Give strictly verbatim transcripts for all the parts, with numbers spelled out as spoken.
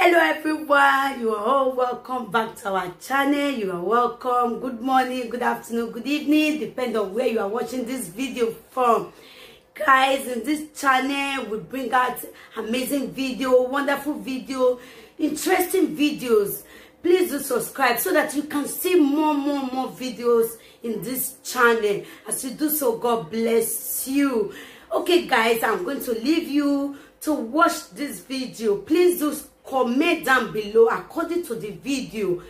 Hello everyone, you are all welcome back to our channel. You are welcome. Good morning, good afternoon, good evening, depend on where you are watching this video from. Guys, in this channel we bring out amazing video, wonderful video, interesting videos. Please do subscribe so that you can see more, more, more videos in this channel. As you do so, God bless you. Okay guys, I'm going to leave you to watch this video. Please do comment down below according to the video.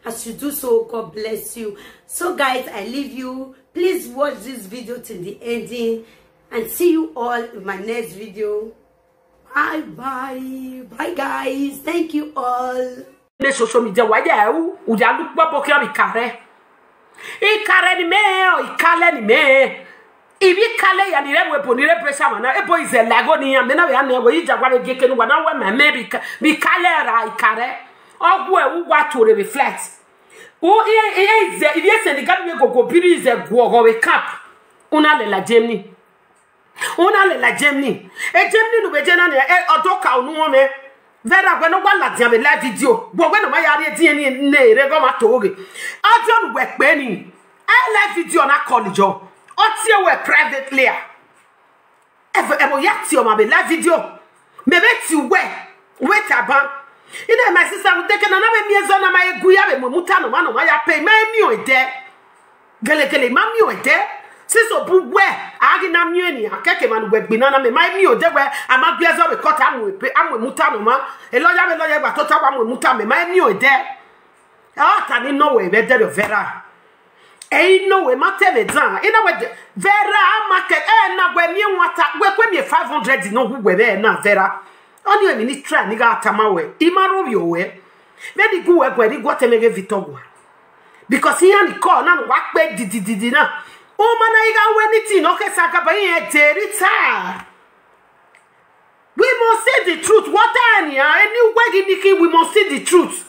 As you do so, God bless you. So guys, I leave you. Please watch this video till the ending, and see you all in my next video. Bye bye. Bye guys. Thank you all. Ne social media wa ya u u ya lu pa bo ki abi kare. I kare ni me o, i kale ni me. Ibi kale ya ni re we bo ni re pressure ma na. E bo ize lago ni ya me na we ane we ija gwa be geke ni wa na we ma me bi ka- bi kale ra i kare. Ogwe u wa to re reflect. U i i ize ibi ese ni gabi we gogo biri ize gwo go we cap. Una le la Germany. Una le la Germany. E Germany nu be je na ni e odo ka unu wo me. Vera gwe no gwa la dia be live video. Gwo gwe no ma ya ri e di ni ne re go ma to oge. Audio nu we pe ni. E live video na call jo. O ti e we privately a. E ve- e mo ya ti o ma be live video. Me be ti we. We ta ban. Ina my sister, we take na na me mi ezo na ma egu ya be mo muta no ma no ma ya pe. Ma e mi o ede. Gele gele ma mi o ede. Siso bu we. Agi na mi eni akeke man we gbi na na me. Ma e mi o de we. Ama gbi ezo be kota amu pe amu muta no ma. E lo ya be lo ya gba tota wa amu muta me. Ma e mi o ede. E o ta ni no we be de Vera. E no we ma te me dan. Ina we de- Vera ma ke e na we mi wata we kwe mi five hundred no hu we be na Vera. Oni we mi ni try ni ga tama we. I ma ro yo we. Ve ni gu we gwe ni gwo te me ge Victor gwa. Because he and call na wa pe di di di di na. O ma na iga we ni ti no ke sa ka ba yen de rita. We must see the truth. What any any way niki we must see the truth.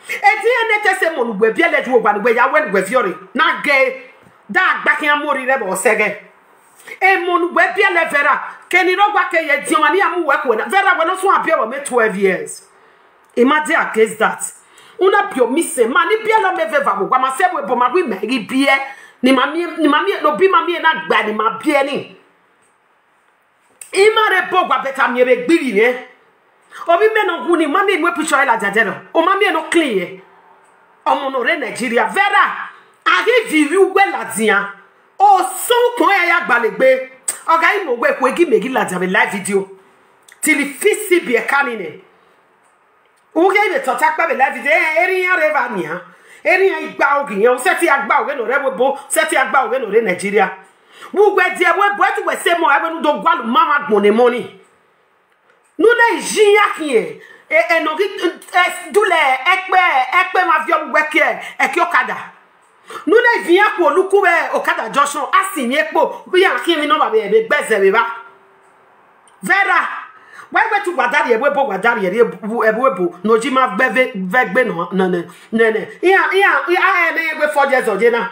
E di ene te se mo nu gbe bi ele ju ogba ni gbe ya we nu gbe fiore. Na ge da gba ki amori re bo sege. E mo nu gbe bi ele Vera. Ke ni ro gwa ke ye di o ma ni amu we ko na. Vera we no sun abi o me twelve years. Imagine against that. Una bio mi se ma ni bi ele me ve va mo gwa ma se we bo ma wi me ri bi e. Ni ma mi ni ma mi no bi ma mi na gba ni ma bi e ni. Ima re bo gwa beta mi ebe gbiri ye. Obi me no gu ni ma mi no picture la jajero. O ma mi no clean ye. Omo no re Nigeria. Vera. Agi vi wi we la dia. O so ko ya ya gbalegbe. Oga imo we ko egi megi la dia be live video. Till it fit see be a canine. Uge ibe tota kpa be live video. Eh, eri ya re va nia. Eri ya igba ogi ya. Useti agba oge no re we bo. Useti agba oge no re Nigeria. Wu we die we bo etu we se mo ewe nu do gwalu mama gbone money. Nu ne ji ya kie. E e no gi e dule ekpe ekpe ma vio we ke e ki okada. Nu ne vi ya ku oluku we okada Joshua asi mi epo. Bi ya kie mi no ba be be gbeze be ba. Vera. Why we tu gwadari ewe bo gwadari ewe ewe bo no ji ma gbe ve ve gbe no no no no no. Iya iya iya e me ewe four years oje na.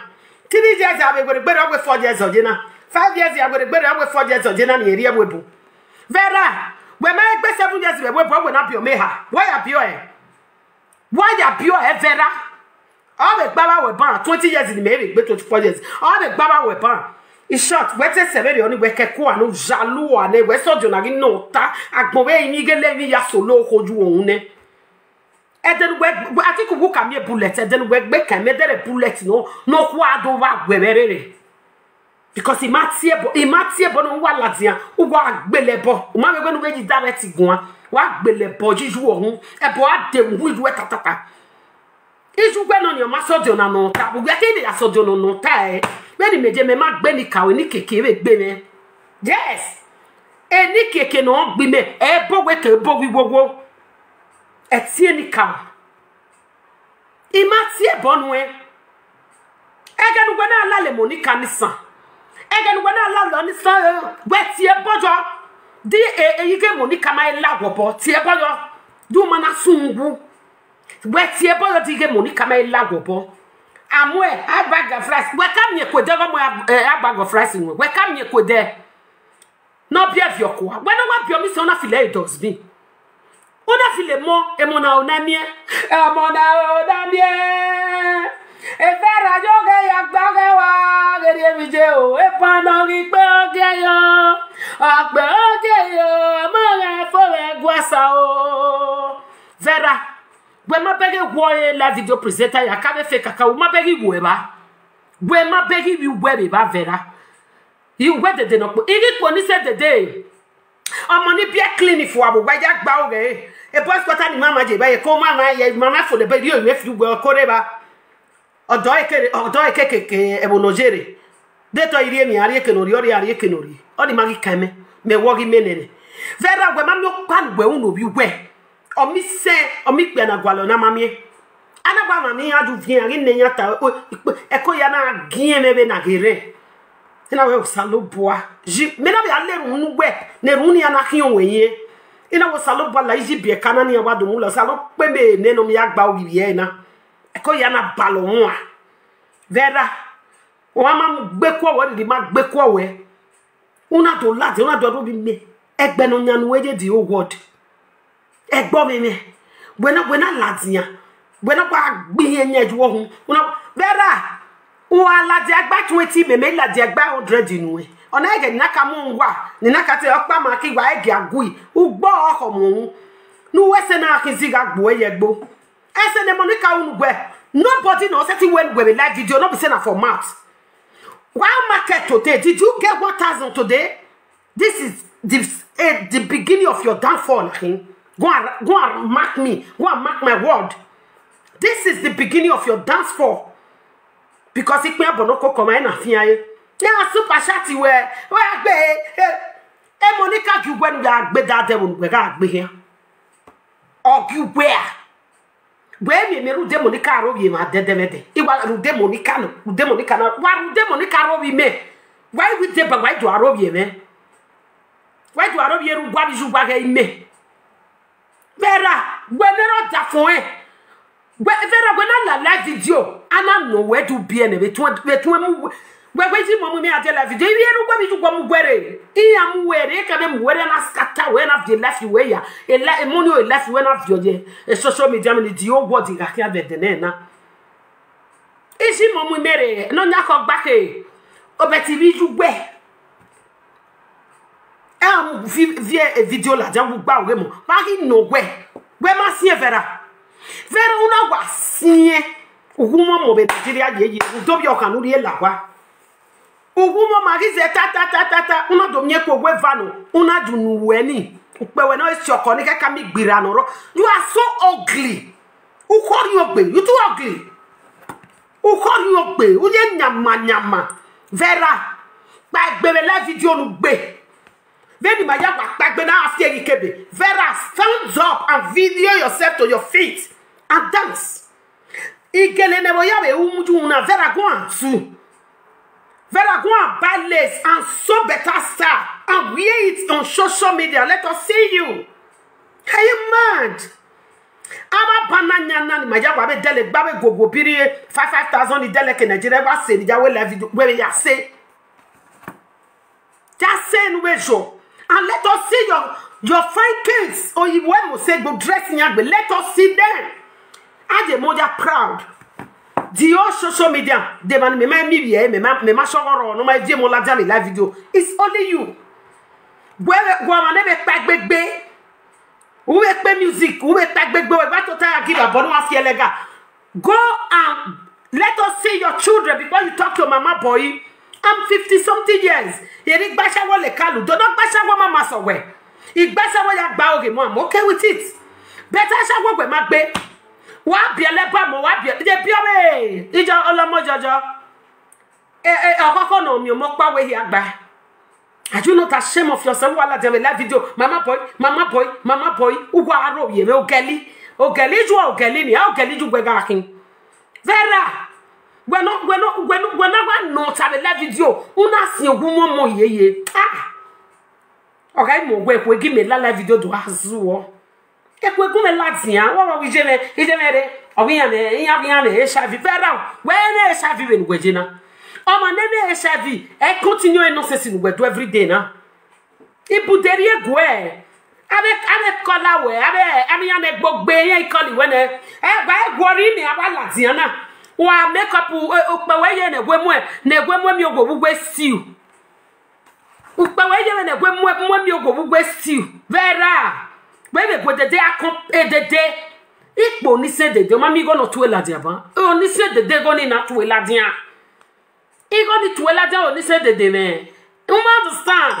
Three years abe gbe gbe ewe four years oje na. Five years abe gbe gbe ewe four years oje na ni eri ewe bo. Vera. We ma egbe seven years we we bo we na bio me ha. Why ya bio e? Why ya bio e Vera? Abe gba ba we ban twenty years ni me be gbe twenty-four years. Abe gba ba we ban. In short, we te se be oni we ke ku anu jalu ane we so jona gi no ta agbon we imi ge le mi ya solo koju ohun ne. Eden we ati ku ka mi bullet eden we gbe ka me dere bullet no no ku ado wa we be rere. Because ima tie bo ima tie bo no wa ladia u wa gbele bo u ma we we no we di direct gun wa gbele bo jiju ohun e bo ade wu ju e tatata. Iju gbe no ni o ma so di ona no ta bu gbe ke ni ya so di ona no ta e. Be ni meje me ma gbe ni kawe ni keke we gbe me. Yes. E ni keke no gbi me e bo we ke bo wi wowo. E tie ni kawe. Ima tie bo nu e. Ege nu gbe na la le mo ni kanisa. Ege nu gbe na la lo ni san e. We tie bo jo. Di e e ige mo ni kama e la wo bo tie bo yo. Du mana sungu. We tie bo yo di ige mo ni kama e la wo bo. Amwe a bag of rice. We ka mi e ko de mo a bag of rice nwe. We ka mi e ko de. No bi e vi okwa. We no wa bi o mi so na file e does bi. Una file mo, emona onamie. Emona onamie. Efera yoge ya gbage wa, geri emije o. Epano gi pe oge yo. Akpe oge yo. Mo ga fo we gwasa o. Vera. Gwe ma begi wo e la video presenter ya ka be fe kaka, u ma begi wo e ba. Gwe ma begi wi we be ba Vera. Iwe dede no po. Igi po ni se dede. Omo ni bi e clean fo abo gba ya gba oge. E boys quarter ni mama je ba ye ko mama ye mama fo le be ri o ye fi gwe ko re ba. Odo eke odo eke ke ke e bo no jere. De to iri emi ari eke no ri ori ari eke no ri. O di magi keme. Me wo gi menene. Vera gwe ma mi o pa gwe unu bi we. Omi se omi pe na gwalo na mamie. Ana ba mami ya ju vien ari ne ya ta o e ko ya na gien me be na gere. Ina we Osalobua. Ji me na be ale run nu gbe. Ne run ni ana ki o we yen. Ina we Osalobua la iji bi e kana ni awa do mu lo salo pe me ne no mi agba obi ye na. E ko ya na balo won a. Vera. O ma gbe ko wo di ma gbe ko we. Una do ladi, una do do bi me. Egbe no nyanu we je di o word. Egbo me me. Wena wena ladian. Wena pa gbi yen ye ju ohun. Una Vera. Wa ladi agba twenty me me ladi agba hundred inu e. Ona ege ni na ka mu wa. Ni na ka te opa ma ki wa ege agui. Ugbo oho mu. Nu we se na ki ziga gbo eye gbo. E se ne Monica unu gwe. Nobody no se ti when we live video no be say na for mouth. Why market today? Did you get one thousand today? This is the, eh, the beginning of your downfall, Akin. Go and, go and mark me. Go and mark my word. This is the beginning of your downfall. Because ikpe abonoko koma ena fia ye. Ya super chat we. We agbe. Eh, eh, Monica gi gwe nu ya gbe da de wo nu gbe ga gbe here. Or gi where? Gbe mi me rude Monica aro ye ma de de me de. Iwa rude Monica no. Rude Monica na. Wa rude Monica aro wi me. Why we de ba why do aro ye me? Why do aro ye ru gwa bi ju gwa ge me? Vera, gwe ne ro da fo e. Gwe Vera gwe na la live video. Ana no we du bi ene be tun be tun mu we we ji mo mu mi ade live video. Ibi eru gwe bi ju gwa mu gwere. I ya mu were ka be mu were na scatter we na de live we ya. E la e mo ni o live we na video ye. E social media mi ni di o wo di ga ki ade de ne na. Isi mo mu mere no nya ko gba ke. O be ti bi ju gwe. E a mu vi vi e video la ja wu gba we mo. Ba ki no we. We ma si e Vera. Vera una wa si e. Ugu mo mo be Nigeria ye ye. U do bi o kanu ri e la wa. Ugu mo ma ki ze ta ta ta ta ta. Una do mi e ko we va no. Una du nu we ni. U pe we no e si oko ni ke ka mi gbira no ro. You are so ugly. U ko ri ogbe. You too ugly. U ko ri ogbe. U ye nyama nyama. Vera. Pa gbe be la video nu gbe. Veni ma ya wa pa gbe na afie yi kebe. Vera, stand up and video yourself to your feet and dance. Igele ne boya be umuju una Vera go and sue. Vera go and buy lace and sew better style and wear it on social media. Let us see you. Are you mad? Ama bananya nani ma ya wa be dele gba be gogo biri five five thousand ni dele ke Nigeria wa se ni ya we live video we ya se. Just say in way show. And let us see your your fine kids. Or you when we say go dress in yagbe. Let us see them. Aje moja proud. The whole social media. The man me my me me me ma me ma shogoro no my je mo la jam live video. It's only you. Where go man be pagbegbe. Who we pay music? Who we pagbegbe? We to tell give a bono afi elega. Go and let us see your children before you talk to Mama Boy. I'm fifty something years. Yeri gbashawo le kalu. Do not gbashawo mama so we. Igbashawo ya gba oge mo. I'm okay with it. Better shawo we ma gbe. Wa bi ele ba mo wa bi. Ye bi obe. Ijo olomo jojo. Eh eh akoko no mi o mo pa we ya gba. Are you not ashamed of yourself? Wala de live video. Mama Boy, Mama Boy, Mama Boy. Ugo aro ye me ogeli. Ogeli ju ogeli ni. Ogeli ju gbe ga kin. Vera. Gbe no gbe no gbe no gbe no wa no ta be live video. Una si ogun mo mo ye ye. Ah. Okay mo gbe ko gi me la live video do azu o. E ko gun me la dia. Wa wa wi je me, ije me re. O wi ya me, ya wi ya me e sha vi Vera. We ne e sha vi we nu gbe je na. O ma ne ne e sha vi. E continue e nonsense nu gbe do every day na. Ibu deri e gwe. Abe, abe kola we, abe, abe ya ne gbogbe ye koli we ne. Eh, wa e gwori mi awa ladiana. Wa make up u, u, ukpe we ye ne gwe mwe, ne gwe mwe mi ogo wu gwe stew. Ukpe we ye ne gwe mwe, mwe mi ogo wu gwe stew. Vera. We be gwe dede akon, e dede. Ikpo ni se dede, o ma mi go no tuwe ladiaba. O ni se dede go ni na tuwe ladia. Igo ni tuwe ladian o ni se dede me. You understand?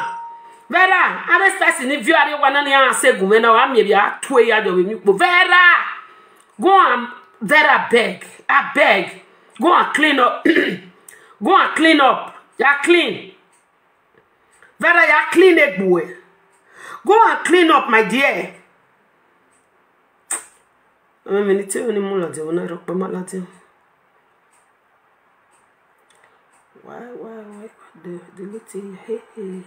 Vera, abe stasi ni vio ari wa na ni a se gume na wa mi bi a tuwe ya jo mi po. Vera, go and Vera beg, I beg. Go and clean up. Go and clean up. You are clean. Vera, you are clean, egbo. Go and clean up, my dear. Mama, mi ni te oni mu lade, ona ro pa ma lade. Why, why, why? The, the little, hey, hey.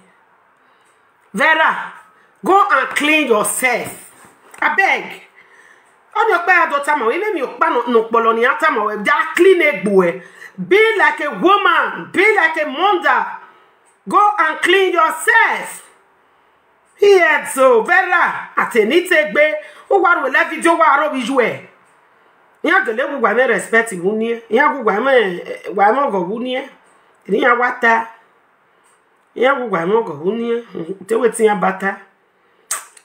Vera, go and clean yourself. I beg. Oni okpa ya do tama, even mi okpa no, no polo ni atama we. They are clean egbo. Be like a woman, be like a mother. Go and clean yourself. Here so, Vera, atenite gbe, o wa ro le video wa ro bi ju e. Yan gele gu wa me respect wu ni e. Yan gu wa me, wa me go wu ni e. Ni ya wata. Yan gu wa me go wu ni e. Te we ti ya bata.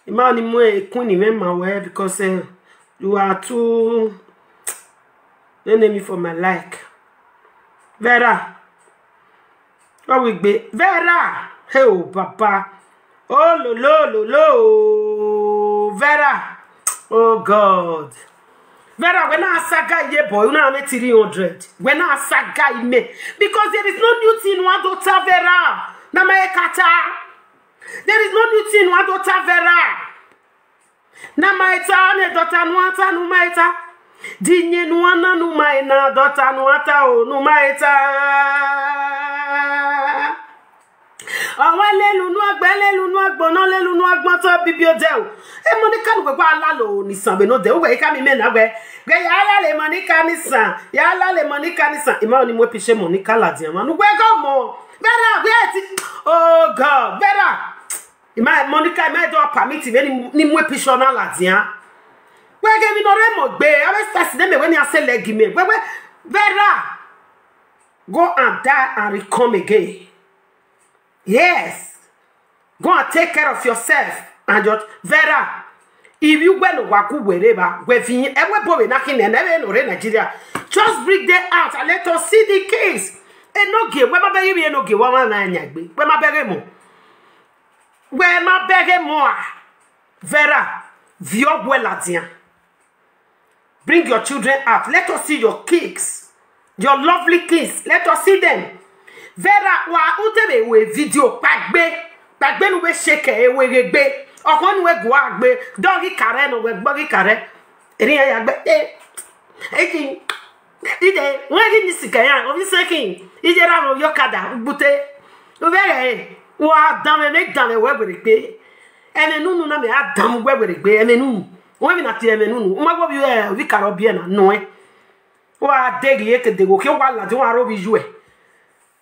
Ima ni mo e kun ni me ma we because, eh, you are too enemy for my like. Vera. What we be? Vera. Hey, oh, Papa. Oh, lo, lo, lo, lo. Vera. Oh, God. Vera, when I saga ye boy, you know me three hundred. When I saga me. Because there is no new thing one daughter Vera. Na my kata. There is no new thing one daughter Vera. Na maita ne dota nuata nu maita. Dinye nuana nu maina dota nuata o nu maita. Awa lelu nu agbe lelu nu agbo no lelu nu agbo to bibi o de o. E Monica nu gbe ala lo ni san be no de o we ka mi me na we. Gbe ya ala le Monica ni san. Ya ala le Monica ni san. Ima oni mo pishe Monica la di ama. Nu gbe go mo. Vera gbe ti. Oh God, Vera. Ima Monica, ima do permit me ni ni mwe pishona la dia. We ge mi no re mo gbe. Awe stasi de me we ni ase legi me. We we Vera. Go and die and re-come again. Yes. Go and take care of yourself and your Vera. If you go no waku wherever, we fi e we bo we na kin na we no re Nigeria. Just bring them out and let us see the kids. E no ge we ma be e no ge wa wa na nya gbe. We ma be mo. We ma beg more. Vera, vio gueladian. Bring your children out. Let us see your kids. Your lovely kids. Let us see them. Vera, wa utebe we video pagbe. Pagbe nu we shake e we gbe. Okon nu we gwa gbe. Dogi kare no we gbogi kare. Eri ya gbe. Eh. Eji. Ide, wegi ni sika ya, obi sekin. Ije ra ro yo kada, bute. Ubere, wa dame me dame we bere pe. Eme nunu na me adam we bere pe, eme nunu. We mi na ti eme nunu. Uma go bi e, obi karo bi e na no e. Wa degi e ke dego ke wa la di wa ro bi ju e.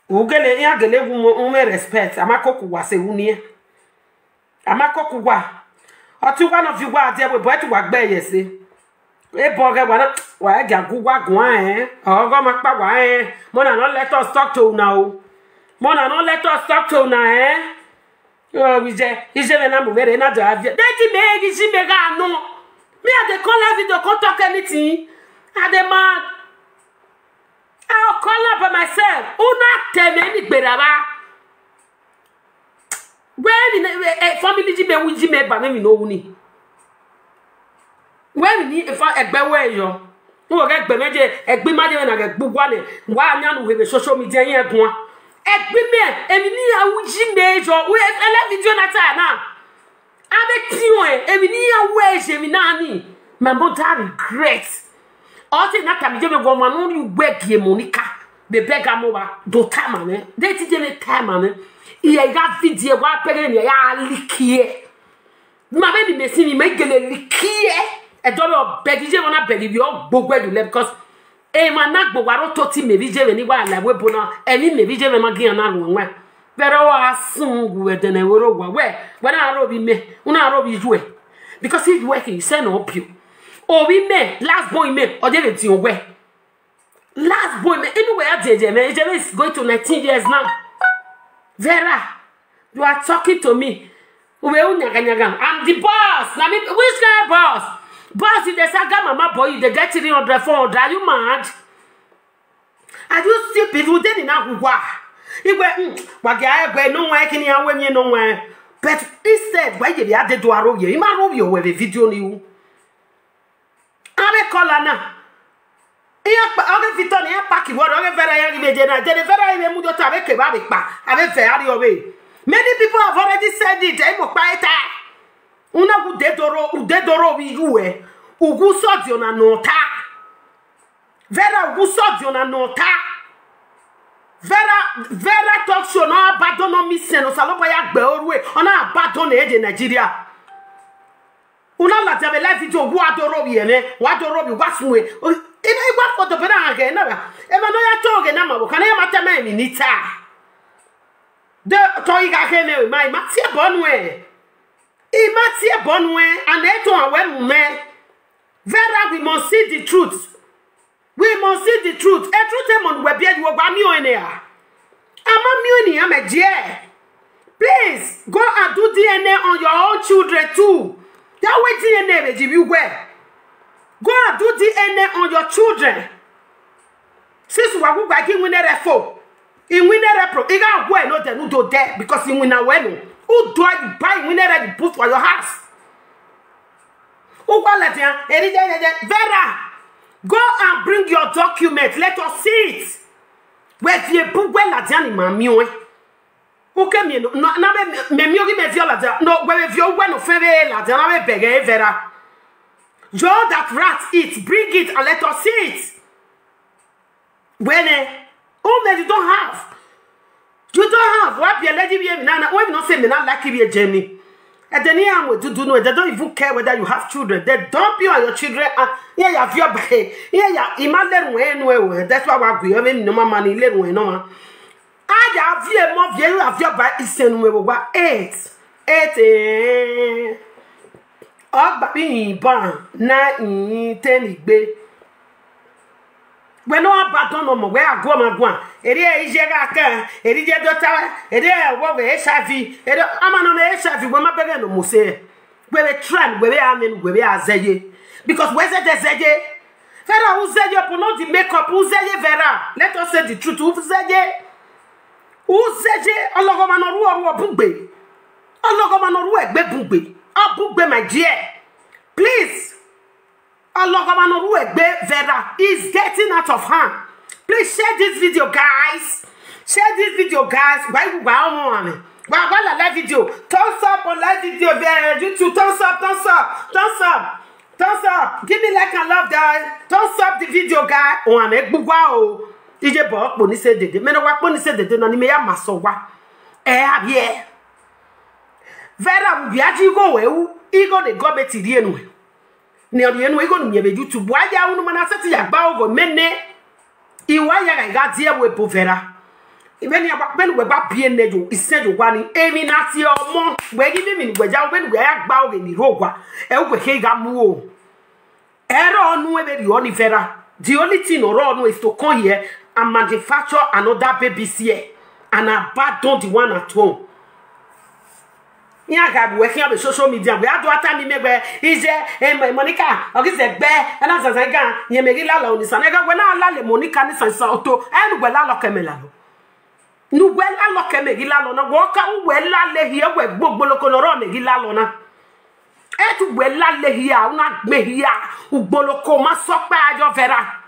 Ugele ya gele gu mo, ume respect. Ama koku wa se unie. Ama koku wa. Oti wa no vi wa de we bo e tu wa gbe ye se. E bo ge wa na wa ga gu wa gu e. O go ma pa wa e. Mo na no let us talk to una o. Mo na no let us talk to una e. O ije, ije me na mo vere na ja avia. De ti me gi ji me ga no. Me I dey call live video, come talk anything. I dey mad. I go call am by myself. Una tell me ni gbera ba. Where mi ne, eh, eh, family ji me wu ji me ba me mi no wu ni. Where mi ni e fa egbe we yo. Wo ge gbe me je, egbe ma je na ge gbugwa ne. Wa nya nu we be social media yen gun. Egbe me, emi ni ya wu ji me yo. We e le video na ta na. Abe tio e, emi ni ya we je mi na ni. My mother regret. Oti na ka mi je me go ma no ni we gie Monica. Be bega mo wa do ta ma me. De ti je me ta ma me. Iye ga video wa pere ni ya likie. Ma be ni me si ni me gele likie. E do lo begi je mo na begi bi o gbogbo edu le because e ma na gbo wa ro to ti me bi je me ni wa la we bo na. E ni me bi je me ma gi na ru nwa. Pero wa sung we dene woro wa we. We na ro bi me. Una ro bi yue. Because if you work, you say no pio. O bi me, last boy me, o de ti we. Last boy me, anyway, I did me. Ejebe is going to nineteen years now. Vera, you are talking to me. Ube unyaga nyaga. I'm the boss. Na me, which kind of boss? Boss, if they say, "Ga mama boy," if they get three hundred, four hundred, are you mad? Are you stupid? Who then in Agugwa? Igwe, mm, wage, igwe, no one can hear when you know where. But instead, why did they add the door over here? Ima roll you with a video new. Abe call na. Iya pa, oge Victor ni ya pack what, oge Vera ya give je na, je Vera ya mu do ta be ke ba be pa. Abe Vera ri obe. Many people have already said it. Emo pa eta. Una gu de doro, u de doro bi you eh. Ugu so di ona no ta. Vera ugu so di ona no ta. Vera, Vera talk show na abandon no mi sen o salopa ya gbe oru e. Ona abandon e de Nigeria. Una la jabe live video wa doro bi ene, wa doro bi wa sunwe. Ina igwa foto bena age na ba. E ma no ya to ge na ma bo kana ya ma teme mi ni ta. De to iga ke me ma ma tie bonu e. I ma tie bonu e, and e to awe mu me. Vera, we must see the truth. We must see the truth. A truth e mon we bia you gba mi o ene a. Ama mi o ni a me je. Please go and do D N A on your own children too. That way D N A be ji bi we. Go and do D N A on your children. Since wa gu gba ki win a refo. In win a repro. Iga we no de no do there because in win a we no. Who do I buy win a ready put for your house? Ugwa la dia, eri je je je. Vera, go and bring your document. Let us see it. We vie bu we la dia ni ma mi o. Uke mi no, no, na be me mi o ki me vie la dia. No, we be vie we no fe be la dia na be bege Vera. Yo that rat eat, bring it and let us see it. When eh, oh man, you don't have. You don't have. What be a lady be na na? When no say me not like be a Jenny. And then here I'm with do no. They don't even care whether you have children. They dump you and your children. And yeah, you have your back. Yeah, yeah. Imagine when we that's why we have no money. Let we no. I have here more view of your back is send we what eight. Eight eh. Ogba bi ban na in ten igbe. We no abandon no more. We are go ma go. Eri e ije ga kan. Eri je dota. Eri e wo we H I V. Eri ama no me H I V. We ma bege no mo se. We be try. We be amen. We be azeye. Because we say the zeye. Vera, who zeye? Put on the makeup. Who zeye Vera? Let us say the truth. Who zeye? Who zeye? Ologoma no ruo ruo bugbe. Ologoma no ruo egbe bugbe. Abugbe, my dear. Please. Ologoma no ruo egbe Vera is getting out of hand. Please share this video, guys. Share this video, guys. Why you why on me? Why why la live video? Thumbs up on live video there. YouTube, thumbs up, thumbs up, thumbs up, thumbs up. Give me like and love, guys. Thumbs up the video, guy. Oh, I'm a bugwa o. Ije bo po ni se dede. Me no wa po ni se dede na ni me ya maso wa. Eh, abie. Vera mu bi aji go we u. Igo de go beti ri enu. Ni ori enu igo ni mi be YouTube. Wa ya unu mana se ti ya gba ogo mene. Iwa ya ga ga die we bo Vera. Ibeni aba ben we ba bi ene yo, ise yo wa ni. Emi na ti omo. We gi mi mi we ja we we ya gba oge ni ro wa. E we ke ga mu o. Ero onu e be ri oni Vera. The only thing oro onu is to come here and manufacture another babies here and abandon the one at home. Iya ga bu we kiyan be social media. We adu ata mi megbe. Ije, eh, Mo-, Monica, ogi ze gbe, ana zaza ga, ye me gi lalo ni sana ga we na la le Monica ni sana sa oto. Enu we lalo ke me lalo. Nu we lalo ke me gi lalo na. Wo ka u we la le hie we gbogbo lo ko lo ro me gi lalo na. E tu we la le hie, una gbe hie. Ugbo lo ko ma so pe ajo Vera.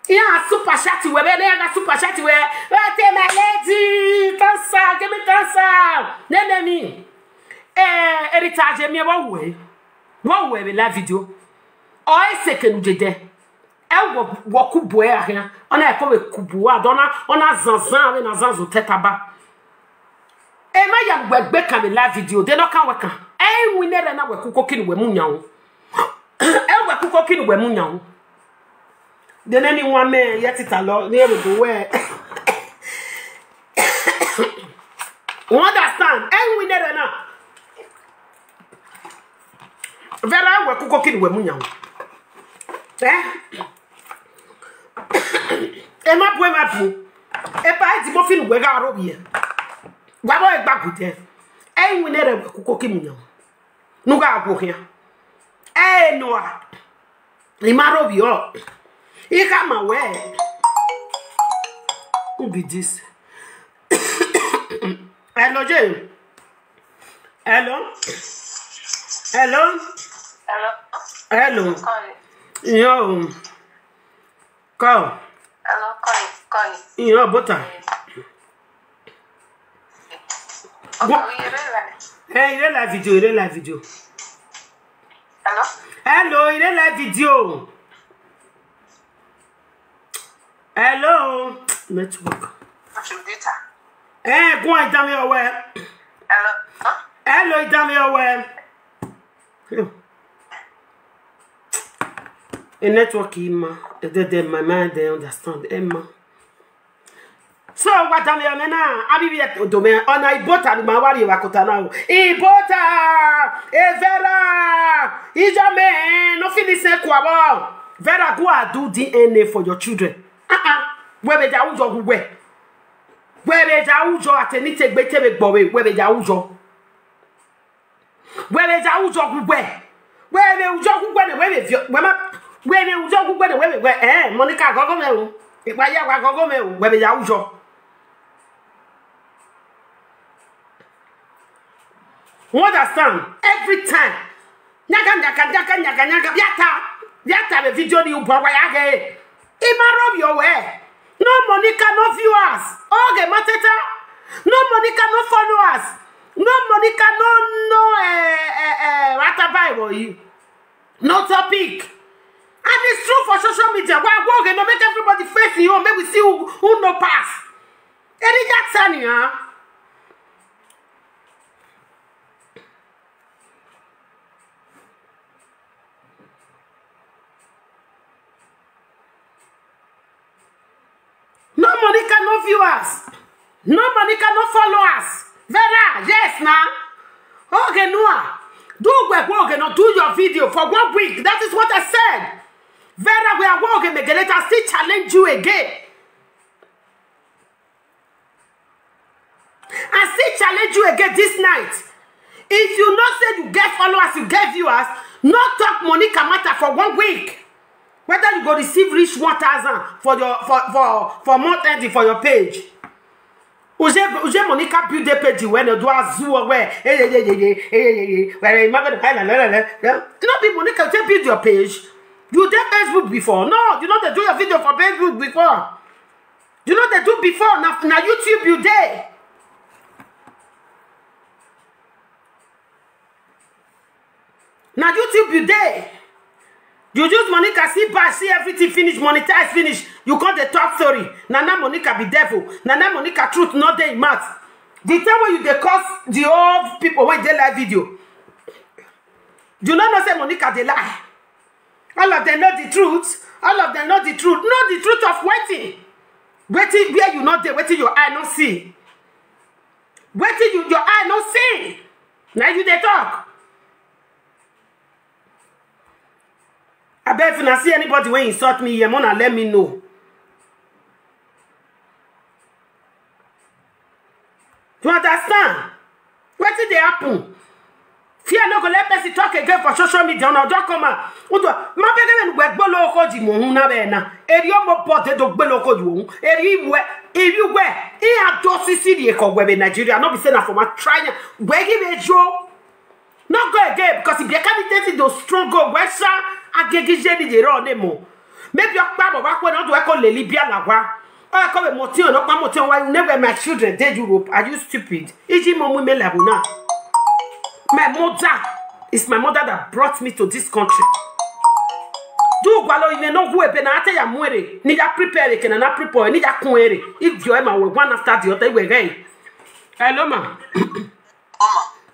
Iya super chat we be ne ga super chat we. We te my lady, cancer, give me cancer. Ne ne mi. Eh, Erita je mi e wo we. Wo we be la video. O e se ke nu dede. E wo wo kubu e ahia. Ona e ko we kubu a dona, ona zanzan we na zanzo tetaba. E ma ya we gbe ka be la video. De no kan we kan. E wi ne re na we kuko kini we mu nyawo. E we kuko kini we mu nyawo. De ne ni wa me ye tita lo ni e do we. You understand? Enwinere na. Vera we kuko kini we munyawo. Eh? Ema bu, ema bu. E pa e di mo fin we ga ro bi e. Wa bo e gba gute. Enwinere we kuko kini munyawo. Nu ga gwo hia. Eh, no a. Ima ro bi o. Ika ma we. Who be this? Hello, Jane. Hello. Hello. Hello. Hello. Call. Yo. Call. Hello, call. Call. Yo, butter. Okay, what? We dey live. Hey, you dey live video, you dey live video. Hello? Hello, you dey live video. Hello. Network. Computer. Eh, go and tell me your way. Hello? Huh? Hello, you tell me your way. Hello. A network, Emma. They, they, my mind, they understand. Emma. So, what am I na? Abi bi to me on Ibota ni ma wari wa kota na o. Ibota, Evera, Ijome, no finish say kwabo. Vera, go and do D N A for your children. Uh-uh. Where be ja ujo gugwe? Where be ja ujo at any take be tebe gbowe? Where be ja ujo? Where be ja ujo gugwe? Where be ujo gugwe ne where be vio? Where ma? Where be ujo gugwe ne where be where? Eh, Monica, go go me o. Ipa ya wa go go me o. Where be ja ujo? You understand? Every time. Nyaga, nyaga, nyaga, nyaga, nyaga. Biata. Biata be video ni ubo wa ya ge. Ima rob your way. No Monica, no viewers. Oge mateta. No Monica, no followers. No Monica, no, no, eh, eh, eh, ratabai wo you. No topic. And it's true for social media. Why, why, okay, no make everybody face you. Make we see who, who no pass. Any Jackson, yeah? No Monica, no viewers. No Monica, no followers. Vera, yes, na. Okay, Noah. Do we, okay, no, do your video for one week. That is what I said. Vera, we are working again. Let us still challenge you again. I still challenge you again this night. If you know say you get followers, you get viewers, no talk Monica matter for one week. Whether you go receive reach one thousand for your, for, for, for month ending for your page. Uje, uje Monica build a page when you do a zoo where, hey, hey, hey, hey, hey, hey, hey, hey, where you might go to find a, no be Monica take build your page. You did Facebook before? No, you know they do your video for Facebook before. You know they do before, na, na YouTube you dey. Na YouTube you dey. You use Monica, see buy, see everything finish, monetize finish. You come dey talk story. Na na Monica be devil. Na na Monica truth no dey in mouth. The time when you dey curse the old people wey dey live video, you no know say Monica dey lie. All of them know the truth. All of them know the truth. Know the truth of wetin. Wetin where you no dey, wetin your eye no see. Wetin you, your eye no see. Now you dey talk. I bet if una see anybody wey insult me here, una let me know. You understand? Wetin dey happen? Fear no go let person talk again for social media. Una just come out. Udo, ma bege men we gbolo ko di mo hun na be na. Eri o mo bote do gbolo ko di wo. Eri we, eri we. I a do sisi di e ko we be Nigeria. No be say na for ma try. We give a joke. No go again because if you can't take it, those strong go wesa agegi jeni je ro ne mo. Maybe your papa wa ko na do e ko le Libya la wa. O ko be mo ti o no pa mo ti o wa you never my children dey Europe. Are you stupid? Iji mo mu me la na. My mother is my mother that brought me to this country. Do gwalo ime no hu ebe na ate ya mwere. Ni ya prepare ke na na prepare ni ya kunere. If you ma we one after the other we again. Hello ma. Mama.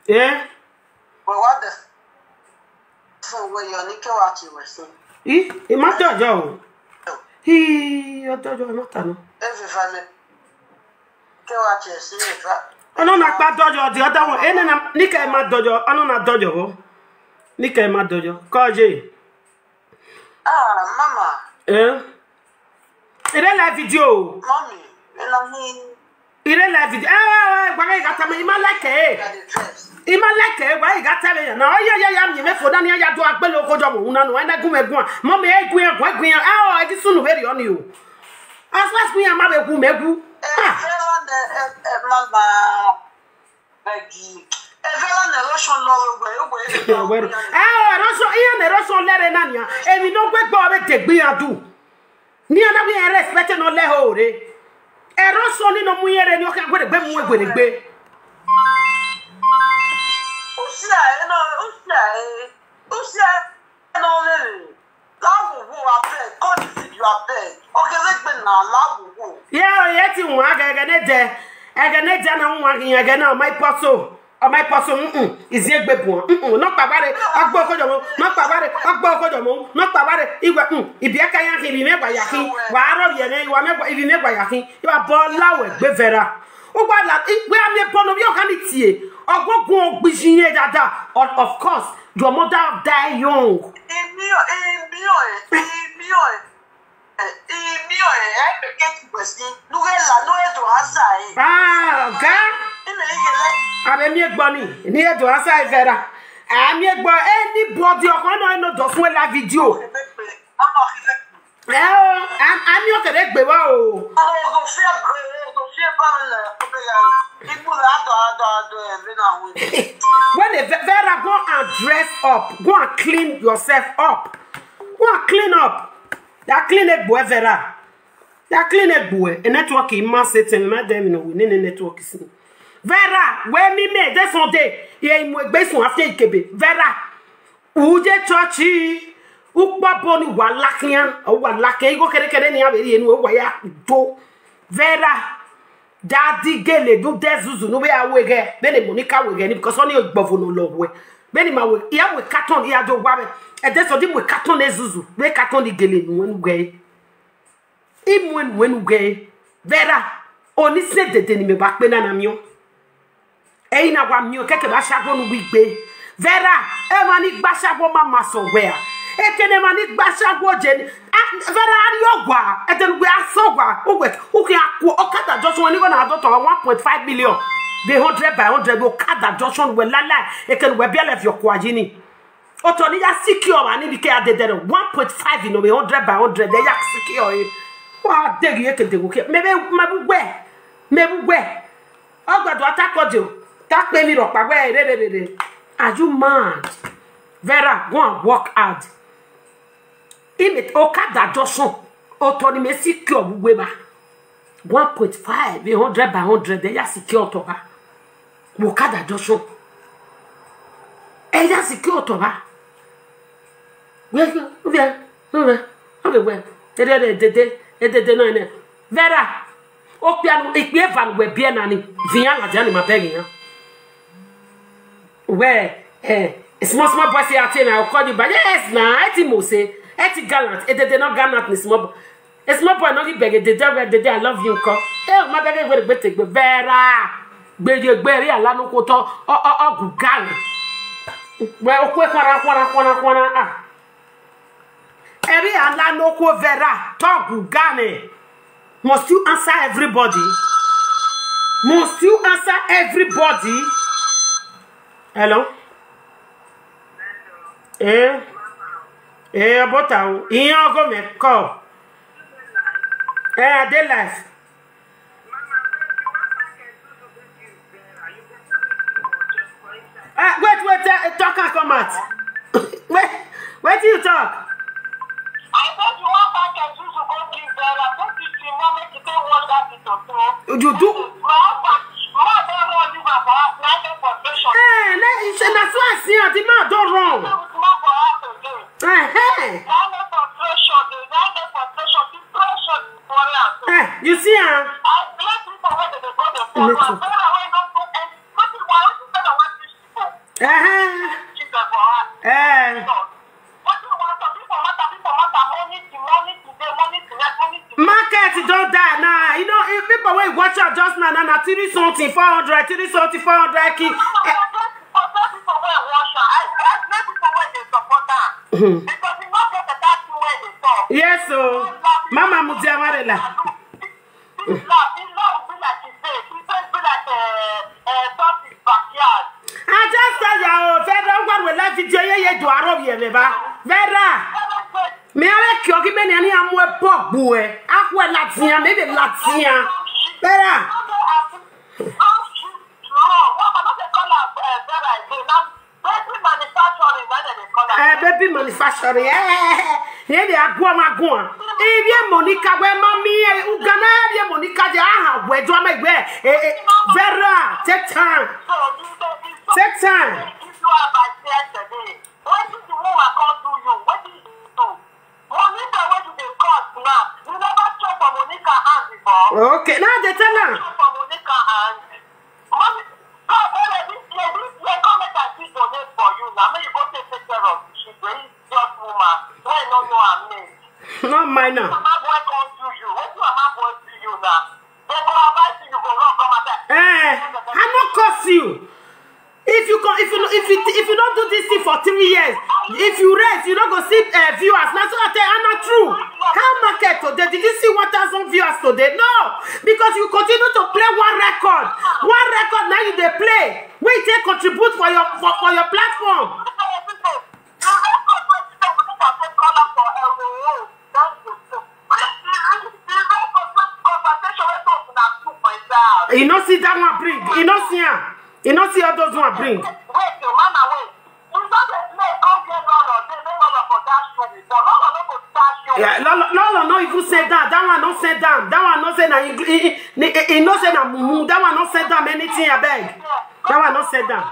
Eh? But what the phone where your nickel out you were saying? Ih, e ma tọjọ o. Hi, o tọjọ, e ma ta no. Every family. Nickel out you see it. Ono na pa dojo the other one. Ene na nika ma dojo. Ono na dojo ho. Nika ma dojo. Koje. Ah, mama. Eh? Ire live video. Mommy. Ena ni. Ire live video. Eh, eh, eh, gwa ga tame ima like eh. At the dress. Ima like eh, gwa ga tame ya. Na oya ya ya mi me fo dani ya do agbelo ko jo mo una no. Ena gun me gun. Mo me e gun ya, gwa gun ya. Ah, o, e ti sunu very on you. As last gun ya ma be gun me gun. Ah. Mama. Begi. Evela na lotion no we we. Wero. Ah, roso iya ne roso lere na nia. Emi no gbe gbo be te gbi adu. Ni ana we respect no le hore. E roso ni no mu yere ni o ka gbe gbe mu gbe gbe. Usia e no, usia e. Usia e no le. Lawo wo abeg, God is you abeg. Okay, let me now, lawo wo. Yeah, yeti nwa ga ga ne de. Ega ne de na nwa ga ga na my poso. O my poso mm. Izi egbe bu. Mm. No pa bare. Agbo ko jomo. No pa bare. Agbo ko jomo. No pa bare. Igwe mm. Ibi aka ya ki bi me gba ya ki. Wa ro ye ne wa me gba ibi me gba ya ki. Iwa bo lawe gbe vera. Ugba la igbe ami pono bi o kan tie. Ogogun ogbijin ye dada. Of course, your mother die young. Imi o, imi o, imi o. Imi o, e be ke ti kwesi. Nuge la no e do asa e. Ah, oga. Ime ige le. Abe mi egbo ni. Ni edo asa e vera. Ami egbo anybody o kan no no do fun la video. Ebe pe. Mama ige. Eh o, am ami o kere gbe wa o. Ogo fie, ogo fie ba le. Ogo ya. Ibu la do do do e be na we. When the Ve- Vera go and dress up, go and clean yourself up. Go and clean up. That clean egbo e Vera. That clean egbo e. E network in ma setting ma dem no we ne network is. Vera, we mi me this Sunday. Ye mo gbe sun after ikebe. Vera. Uje church. Ukpa boni walakian, walakian igo kere kere ni aberi enu wa ya do. Vera. Daddy gele du de zuzu no be awege. Beni Monica wege ni because oni ogbovo no lo we. Beni ma we ya we carton ya do wa be. E de so di we carton e zuzu. We carton di gele nu enu ge. Imu enu enu ge. Vera. Oni se dede ni me ba pe na na mi o. Eyi na wa mi o keke ba shago nu gbigbe. Vera, e ma ni gba shago ma ma so we a. E kene ma ni gba shago je ni. Ah, Vera, ari ogwa. E tenu gbe aso gwa. Uwe, uke aku okada Joshua ni go na do to one point five million. The hundred by hundred okada Joshua we la la. E kenu we bi ele fi okwa ji ni. Oto ni ya secure wa ni bi ke adede one point five ino be hundred by hundred. E ya secure e. Wa de ye kede go ke. Me be ma bu we. Me bu we. Ogbado attack audio. Tap me ropa we re re re re. Are you mad? Vera, go and work hard. Ime okada Joshua. Oto ni me secure we ba. One point five, a hundred by hundred. E ya secure to ba. Okada Joshua. E ya secure to ba. We we we we we we. Edede edede edede no ne. Vera. Okpianu ikpi evan we bie nani. Vinya la jani ma begi ya. Where eh small small boy say atin I will call you back. Yes na, eti mo say, eti gallant. Edede no gallant ni small boy. A small boy no give beg edede we edede I love you nko. Eh ma beg we gbe te gbe Vera. Gbe ye gbe ri ala no ko to o o o gu gallant. We o kwe kwara kwara kwara kwara ah. Eri ala no ko Vera, talk Ugane. Must you answer everybody? Must you answer everybody? Hello? Eh? Eh, about how? Iyan go me call. Eh, I dey life. Ah, wait, wait, uh, talk and come out. Wait, wait till you talk. I said you want back and you should go give Vera. Don't you see, mama, you don't want that to talk. You do. My husband, my husband won't leave her for us. Now the frustration. Eh, na, na so I see her. The man don't wrong. With my for us again. Eh, hey. Now the frustration, the now the frustration, the frustration is worrying us. Eh, you see her? I blame people when they go to the phone. Vera, when not do anything. What is why you say that one thing? Eh, Jesus for us. eh. What do you want to people matter, people matter, money to money today, money to next, money to next. Market don't die now. You know, if people Wey watch am just now, na na three something, four hundred, three something, four hundred ki. Eh, yes o. Mama Mudiamarela. I just tell you, oh, Vera, what will live video ye ye do aro ye me ba. Vera. Me are kyo ki me ni ani amu e pogbu e. Akwe latia, me be latia. Vera. Eh, baby manufacturing, eh. Ye be agwa ma gwa. If ye Monica we mami, eh, Uganda ye be Monica je aha we do ma we. Eh, eh, Vera, take time. Take time. Wetin the woman come do you? Wetin you do? Monica wey you dey curse now, you never chop for Monica hand before? Okay, now they tell am. Chop for Monica hand. Mommy, God, this year, this year, come make I still donate for you now. Make you go take, take care of the children. Idiot woman, wey no know her name. Not minor. Mama boy come do you. Wetin mama boy do you now? They go advise you, you go run come outside. Eh, I no curse you. If you come, if you if you if you don't do this thing for three years, if you rest, you don't go see uh, viewers. Now so I tell you, not true. How market today? Did you see one thousand viewers today? No, because you continue to play one record, one record. Now you dey play. We take contribute for your for, for your platform. You no see that one bring. You no see am. You no see all those one bring. Wait, your mama, wait. You know the play come get Lolo, they make Lolo for that show before. Lolo no go that show. Yeah, Lolo, Lolo no even say that. That one no say that. That one no say na he, he, he, he, he no say na mumu. That one no say that anything, I beg. That one no say that.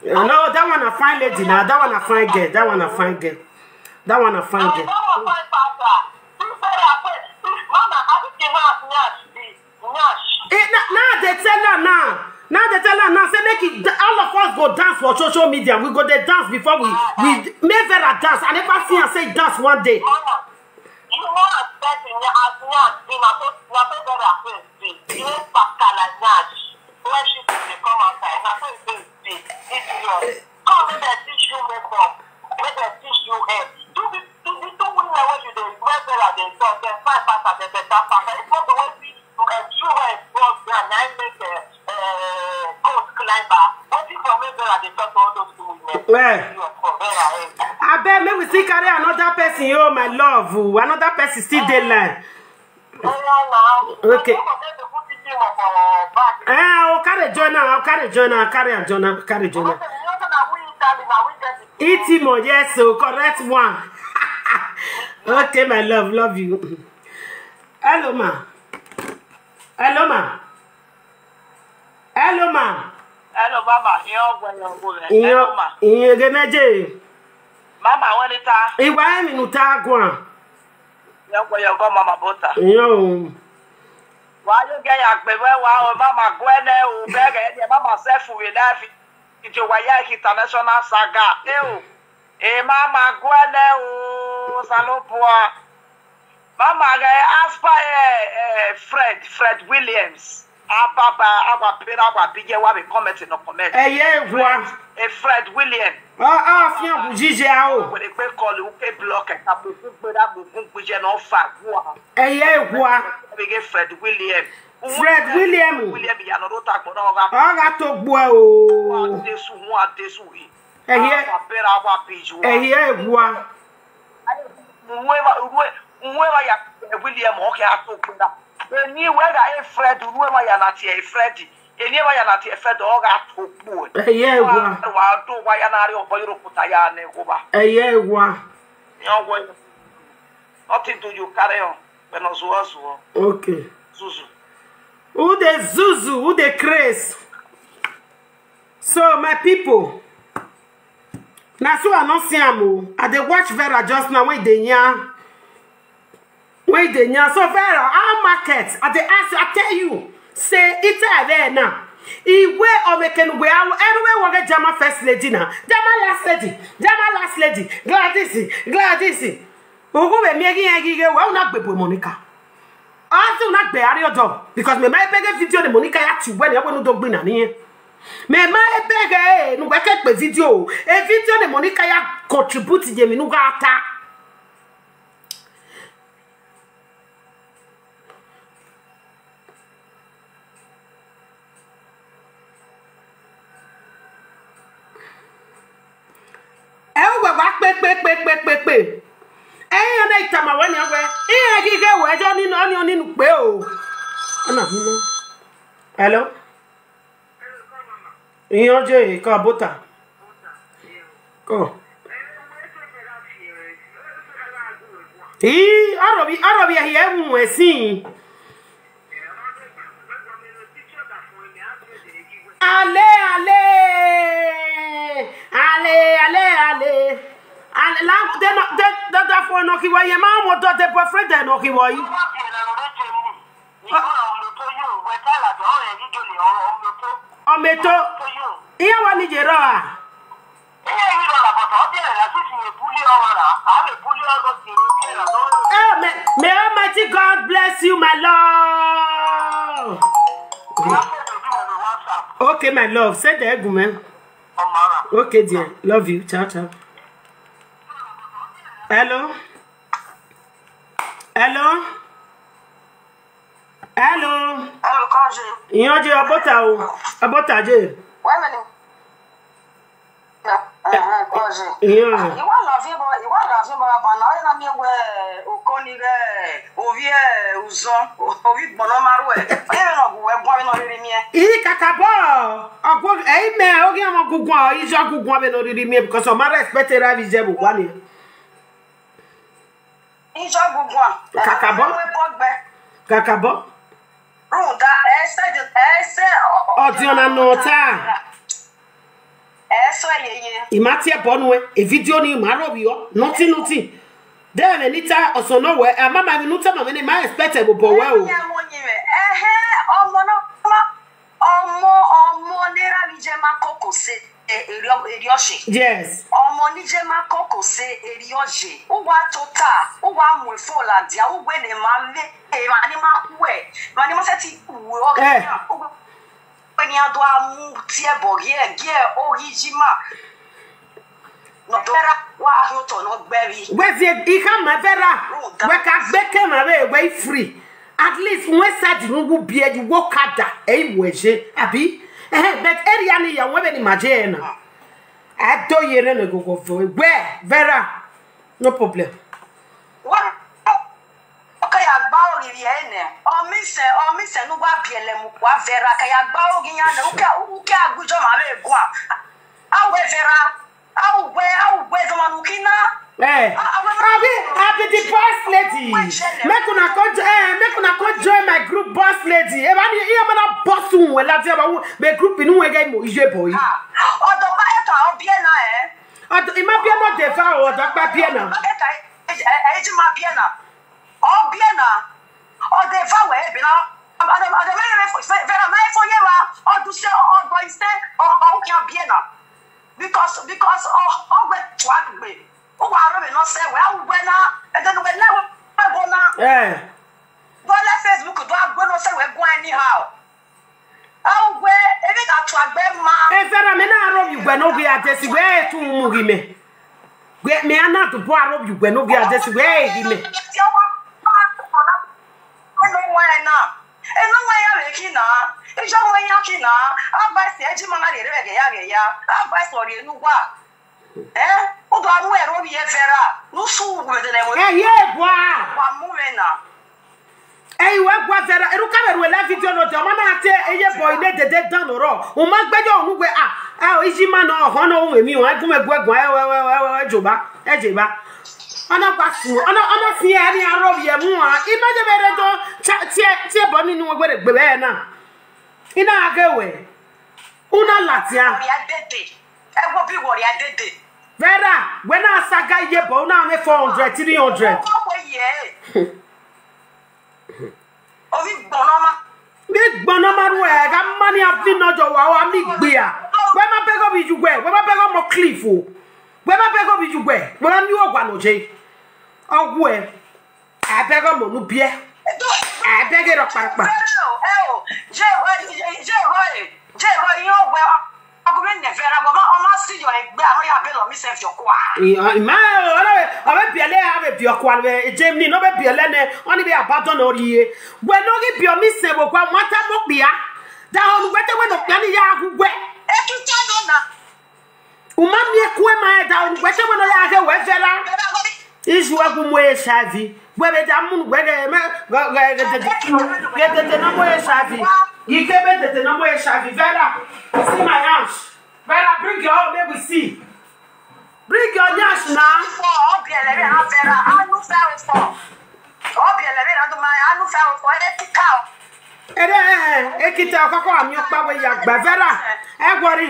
No, that one a fine lady now. That one a fine girl. That one a fine girl. That one a fine girl. Eh, na, now they tell her now. Now they tell her now. Say make it, all of us go dance for social media. We go dey dance before we we make Vera dance. I never see her say dance one day. You know, as person, as nyash be, na so, na so Vera face be. You know, Pascal as nyash. When she dey come outside, na so e face be. Idiot. Come make dem teach you makeup. Make dem teach you hair. Do the, do the two women wey you dey wear Vera dey talk, dem fine pass am, dem better pass am. If not the way see, um, true hair cross ground, na im make, uh, uh, goat climb her. Wetin for make Vera dey talk to all those two women? Eh. Idiot for Vera head. Abeg, make we still carry another person, oh, my love. Oh, another person still dey line. Okay. Eh, I'll carry join now. I'll carry join now. Carry and join now. Carry join now. Itimo, yes, so correct one. Okay, my love, love you. Hello, ma. Hello, ma. Hello, ma. Hello, mama. Iyo gwe, iyo gwe. Iyo, hello, ma. Iyo geneje. Mama, wani ta? Iwa emi nuta gwa. Iyo gwe, iyo gwe, mama bota. Iyo. Wa yo ge ya gbe we wa o, mama gwe ne o, be ge ne, mama se fu we na fi. Ijo wa ya international saga. E o. E mama gwe ne o, salopua. Mama ge aspa e, e, Fred, Fred Williams. Ababa, agwa pera, agwa bije, wa be comment no comment. Eye gwa. E Fred William. Ah, ah, fian bujije a o. We dey pe call u ke block e ka bu ku gbe da bu ku gbe je no fa gwa. Eye gwa. We get Fred William. Fred William. William ya no ta gbo na ga. Aga to gbo e o. Wa de su, wa de su yi. Eye. Agwa pera, agwa biju. Eye gwa. Uwe wa, uwe, uwe wa ya, eh, William, okay, ato kuna. Eni we ga e Fred, uwe wa ya na ti e Fred. Eni wa ya na ti e Fred, o ga to ku. Eye gwa. Wa, wa do wa ya na ri obo yoro kuta ya ne go ba. Eye gwa. Yo gwa. Nothing do you carry on. When ozuo ozuo. Okay. Zuzu. Who dey zuzu? Who dey craze? So, my people, na so I no see am o. I dey watch Vera just now when e dey yarn. When e dey yarn. So, Vera, how market? I dey ask you, I tell you, say, it's there now. Iwe omekenu we awo, enu we woge Jama first lady na. Jama last lady. Jama last lady. Gladys. Gladys. Ugu be mi egi egi ge we una gbe bu Monica. Asi una gbe ari odo. Because me ma ebege video ni Monica ya ti we ni awe nu do gbe na ni. Me ma ebege nu we ke pe video. E video ni Monica ya contribute je mi nu ga ata. E ugwe gba pe pe pe pe pe pe. E yo na itama we ni awe. Ihe gi ge we jo ni no ni oni nu pe o. Ana mi no. Hello. Ihe ọjọọ ka bụta. Ko. Ii, ọrọbi ọrọbi ahi emu esi. Ale ale. Ale ale ale. Ale la de no de de da fo no ki wa ye ma mo do de boyfriend no ki wa yi. Ọmọ ètò. Ìyá wa ni jèrò à. Eh, may, may Almighty God bless you, my love. Okay, my love. Send the egg, man. Okay, dear. Love you. Ciao, ciao. Hello. Hello. Hello. Hello, Kaji. Iyan je abota o. Abota je. Wait a minute. Uh-huh, Kaji. Iyan. Iwa la vie bo, iwa la vie bo ba na, na mi we o ko ni re, o vie o zo, o vi gbono maru e. Oye no gu we gbo no riri mi e. I kakabo. Agwo e me o gi mo gugun, i jo gugun be no riri mi e because o ma respect ra vi je bu wa ni. Ijo gugun. Kakabo. Kakabo. Ruda, ese de, ese. Odi ona no ta. Ese yeye. Imati e bonu e, e video ni ma ro bi o. Nothing, nothing. De me nita oso no we, ama ma mi nuta ma me ni ma expect e bo bo we o. Ya mo nyi me. Ehe, omo no ma. Ọmọ ọmọ nera ni je ma koko se eri ọshe. Yes. Ọmọ ni je ma koko se eri ọshe. Uwa tota, uwa mu efo la dia, uwe ne ma me, e ma ni ma kwe, ma ni ma se ti uwe o. Eh. Uwe ni ado amu tie bo gie gie o hijima. No vera wa ahi oto no gberi. Wezi iha ma vera. We ka gbeke ma we we free. At least when said you go be you work harder. Eh, we je abi. Eh, but area ni ya we be ni maje na. I do yere no go go for we vera. No problem. What? Okay, agba ogiri ene. Omise, omise nu gwa biele mu kwa vera ka ya gba ogi ya na uke uke agujo ma me gwa. Awe vera. Awe, awe zo manu kina. Eh. Abi abi the boss lady. Make una come eh make una come join my group boss lady. E ba ni e ma na boss un we lati ba be group inu we ga mo ije boy. Ah. Odo pa eto o bi e na eh. Odo ima bi e mo de fa odo pa bi e na. Eto e ji ma bi e na. Obiena, ọ dị fa wee bi na ọ dị mere mere fo fe vera mere fo ye wa ọ dị se ọ dị se ọ ọ ụka biena because because ọ ọ gbe twa gbe ụwa arụ mi no se wee ugwe na ede no wee na wee bo na Eh. Bo le Facebook do agwe no se wee go anyhow. Augwe ebe ka twa gbe ma. Ezara me na aro yugwe no gwe adesi we tu mu gime. Gwe me ana to bo aro yugwe no gwe adesi we gime. Eno wa na. Eno wa ya we kina. Ijo wa ya kina. Advice e ji ma na re re ya re ya. Advice ori enu wa. Eh? Udo amu ero bi e vera. Nusu ugwe de le mo. Eh ye gwa. Wa mu me na. Eyi we gwa vera eru ka beru la video no de o ma na te eye boy ne dede dan no ro o ma gbe jo nu gwe ah ah o iji ma no ho no we mi o agun me gwe gun e we we we we joba e je ba ona pa su ona ona fi e ni aro ye mu a i ma je bere to tie tie bo mi nu we gbe be na ina age we una latia Wori adede. E wo bi wori adede. Vera we na saga ye bo una me four hundred three hundred Wo wo ye. Obi gbonoma. Mi Igbona maru e ga mani afi no jo wa wa mi gbia. We ma bego bi ju gwe, we ma bego mo cliff o. We ma bego bi ju gwe, we ma mi o gwa no je. Ogwe. Abego mo nu bie. Abege ro parapa. Ima o, ora be, abe biele, abe bi okwa be Germany, no be biele ne, oni be abandon ori ye. We no gi bi omi se wo kwa mata mo bia. Da onu wete we no bia ni ya hu we. Uma mi ekwe ma e da onu wete we no ya ge we vera. Izu agu mo H I V. We be da mun we ge me ge ge ge de de na mo H I V. Ike be de de na mo H I V. Vera, see my hands. Vera, bring your own, make we see. Bring your nyash now. Obielere na Vera, anu fẹ́ o fọ́. Obielere na do my anu fẹ́ o fọ́. Ẹ ti ká o. Ere, eh, ekita okoko ami okpa we ya gba Vera. E worry.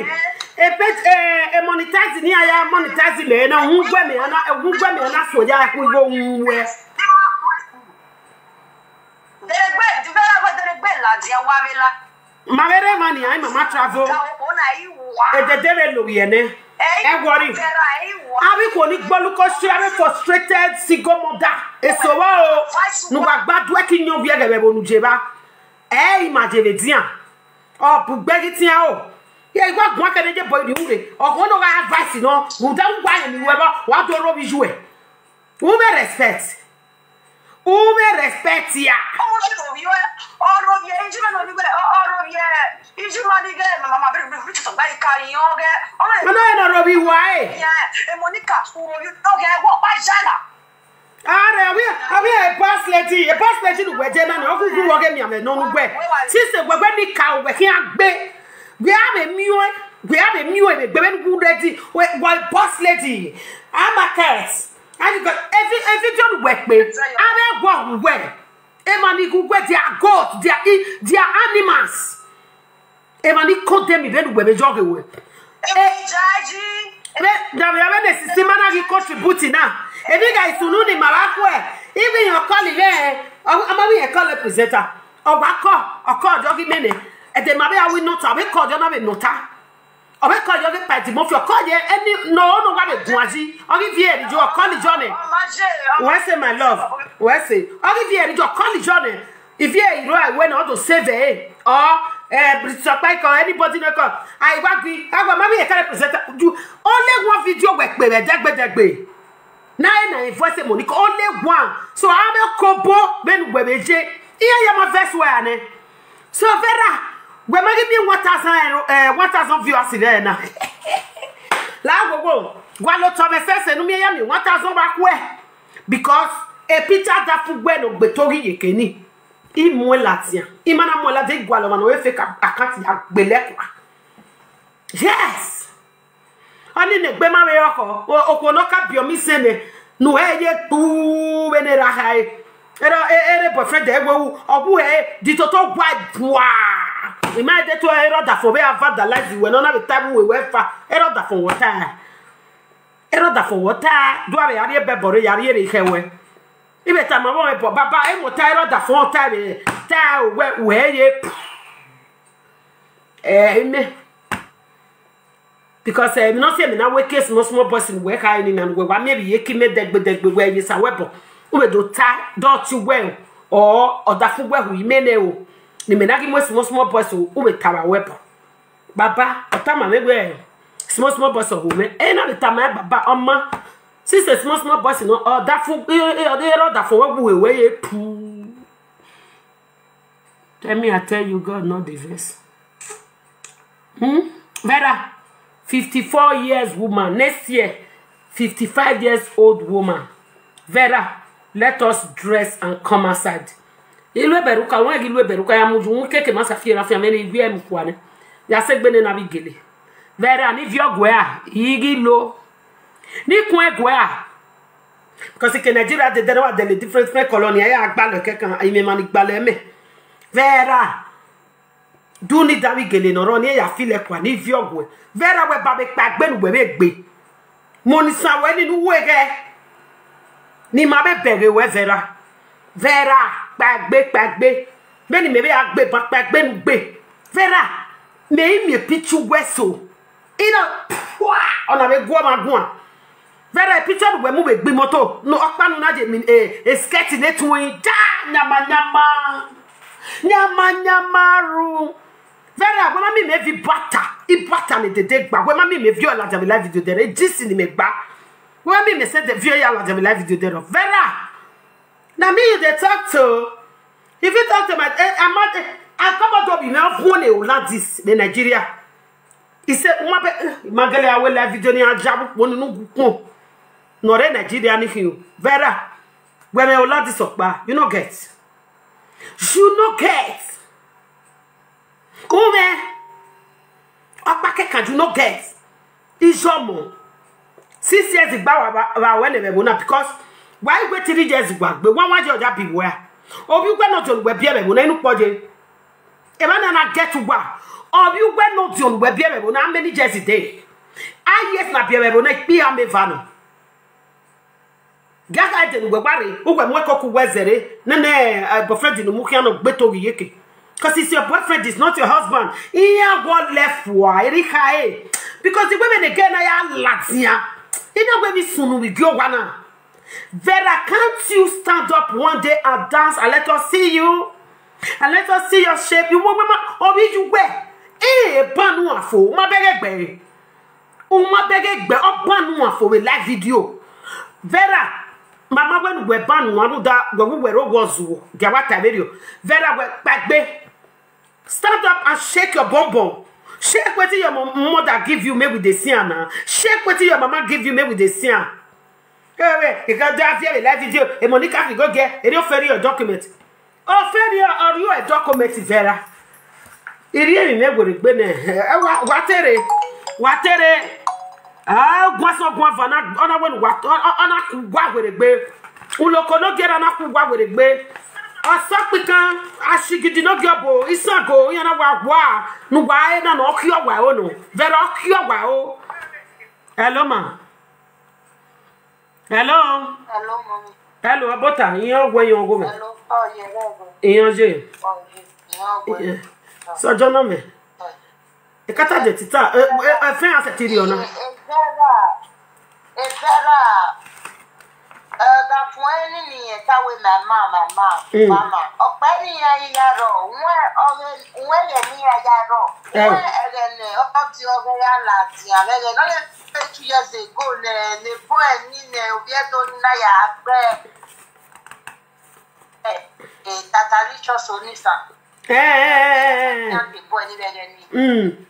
E page, eh, e monetize ni aya monetize me na hu gwe me na, e hu gwe me na so ya ku go hu we. Deregbe, di Vera go deregbe la di wa me la. Ma Vera mani ai mama travel. Ga o na iwa. E de de lo ye ne. E worry. Vera iwa. Abi ko ni gboluko si abi frustrated single mother. E so wa o. Nu wa gbadue ki nyo wie gebe bonu je ba. E imagine dia. O bu gbegi tia o. Ye igwa gwa kene je boy di ure. O ko no ga advice no. U da u gwa ye mi we ba. Wa do ro bi ju e. U be respect. U be respect ya. Ọmọ mi ò rí ẹ, ọ̀rọ̀ yẹ, ìjì mẹ́nu ní bẹ́ẹ̀, ọ̀rọ̀ yẹ, ìjì máa ní bẹ́ẹ̀, màmá bẹ̀rẹ̀ bẹ̀rẹ̀ tó gba ìka yín ọ̀gẹ́. Ọmọ yẹn Mana e no ro bi wa e. Yẹn, èmo ní kà, ọ̀rọ̀ yìí ọ̀gẹ́ wọ́n pa yàrá. Are, are we, are we a boss lady? A boss lady nu gwe je na na oku ku woge mi ame no nu gwe. Since we gwe ni ka we ki agbe. We have a mule, we have a mule, we gbe nu ready. We, we boss lady. I'm a curse. And you got every, every job we pe. Are we go we. E ma ni gu we, they are goat, they are, e- they are animals. E ma ni ko de mi be nu we be joge we. Jaji. Be, da be be ne sisi mana gi contribute na. E bi ga isunu ni mara ku e. Even your colleague eh. Ama we a call presenter. O wa ko, o ko jogi mene. E de ma be awi nota, be ko jo na be nota. O be ko jogi pa di mo fi o ko je any no no wa be guaji. O gi fi e jo ko ni jo ne. We say my love. We say. O gi fi e jo ko ni jo ne. If you are right, when to save it, or eh, British Supply call anybody no call. I wa gwi, I wa mami e kare present. You only one video we pe be degbe degbe. Na e na e voice Monica only one. So I be kobo ben we be je. Iya ya ma verse we ane. So Vera, we ma give me one thousand euro, eh, one thousand viewers there now. La go go. Gwa lo to me sense nu mi ya mi one thousand back we. Because a picture that fu gbe no gbe tori ye keni. I mu e latia. I mana mu e latia igwa lo mana we fake account ya gbele kwa. Yes. Ani ne gbe ma we oko. O ko no ka bi omi sene. Nu e ye tu we ne ra ha e. Ero e ere boyfriend e we u. Ogu e di toto gwa bua. I ma de to ero da fo be a vandalize we no na be tabu we we fa. Ero da fo water. Ero da fo water. Do a be ari e be bore ari e re he we. Ibe ta ma mo e bo baba e mo ta ero da fo ta be ta we we ye. Eh, amen. Because eh, mi no say mi na weke small small boys in weka any na we wa me bi yeki me degbe degbe we yesa we bo. U be do ta do ti we o o da fu we hu ime ne o. Ni me na gi mo small small boys o u be ta wa we bo. Baba, o ta ma me we small small boys o me. E na be ta ma baba o ma. Since a small small boys no o da fu e e o de ro da fu we we we ye pu. Tell me, I tell you, God not the verse. Hmm? Vera, fifty-four years woman. Next year, fifty-five years old woman. Vera, let us dress and come outside. Ilwe beruka, wen ilwe beruka ya muju, wen keke masa fiera fi amene igwe mi kwane. Ya segbene na bigele. Vera, ni vyo gwea, igi lo. Ni kwen gwea. Because ke Nigeria de dere wa dele different different colony ya agba lo ke kan ime mani gba lo me. Vera. Du ni dawi gele no ro ni ya file kwa ni vi ogwe. Vera we ba be pa gbe nu we be gbe. Mo ni sa we ni nu we ge. Ni ma be bere we Vera. Vera pa gbe pa gbe. Beni me be agbe bakpa gbe nu gbe. Vera, me mi pichu weso. Ina pwa ona be gwa magwa. Vera pichu we mu be gbi moto. No okpa nu na je mi e e skirt ne tuin. Ja nyama nyama. Nyama nyama ru. Vera we ma mi me vi bata. I bata ni dede gba. We ma mi me vi ola ja mi live video dere. Jisi ni me gba. We ma mi me se de vi ola ja mi live video dere. Vera. Na me you dey talk to. If you talk to my eh, I'm not eh, I come out of you now phone e ola this the Nigeria. He said, "Uma be magale awele video ni ajabu wonu nugu pon." No re Nigeria ni hin o. Vera. Where me ola this okpa. You no get. You no get. Ume. Okpa ke kan you no get. Ijomo. Six years gba wa wa wele be bona because why we three years gba gbe one one year oja bi we. Obi gbe no jon we bi be bona inu poje. E ba na na get wa. Obi gbe no jon we bi be bona how many years dey. Ah yes na bi be bona pi ame vano. Gaga de nu gbare, ugwe mwe koku wezere, nene eh, boyfriend nu mukia no gbeto yeke. Because it's your boyfriend, it's not your husband. Iya go left wa, eri kae. Because the women again are latia. You know where we sunu we go wana. Vera, can't you stand up one day and dance and let us see you? And let us see your shape. You woman, or you where? Eh, banu afo, ma bege gbe. Uma bege gbe opa nu afo we live video. Vera, mama when we ban one da we we were was wo. Dia wa taverio. Vera we pagbe. Stand up and shake your bum bum. Shake wetin your mo- mother give you make we dey see am na. Shake wetin your mama give you make we dey see am. Hey, wait, you can do a live video. E Monica fi go get. E no ferry your document. Oh, ferry or you a document Vera. Iri emi me gwere gbe ne. Eh, wa- Watere. Watere. Ah, gwa so gwa vana. Ona when wa ona ku gwa gwere gbe. Uloko no gera na ku gwa gwere gbe. Asakpikan ashigidi no gyobo. Isago yana wa wa. Nu wa e na no kyo wa ono. Vera kyo wa o. Hello ma. Hello. Hello, mommy. Hello, abota. Iyan gwe iyan gwe. Hello. Oh, yeah, yeah, yeah. Iyan je. Oh, yeah. Iyan gwe. Yeah. So jono me. Ikata de tita. E fe ase tiri ona. Ezera. Ezera. Eh, da fun eni ni e ta we my mama, mama, Mm. Mama. Ope ni ya ya ro. Nwe oge nwe ye ni ya ya ro. Eh. Nwe ege ne o ti oge ya la ti ya ege no ye two years ago ne ne boy ni ne obi edo ni na ya agbe. Eh, eh, Tata Richard Sonisa. Eh, eh, eh, eh, eh. Ni the boy ni ege ni. Mm.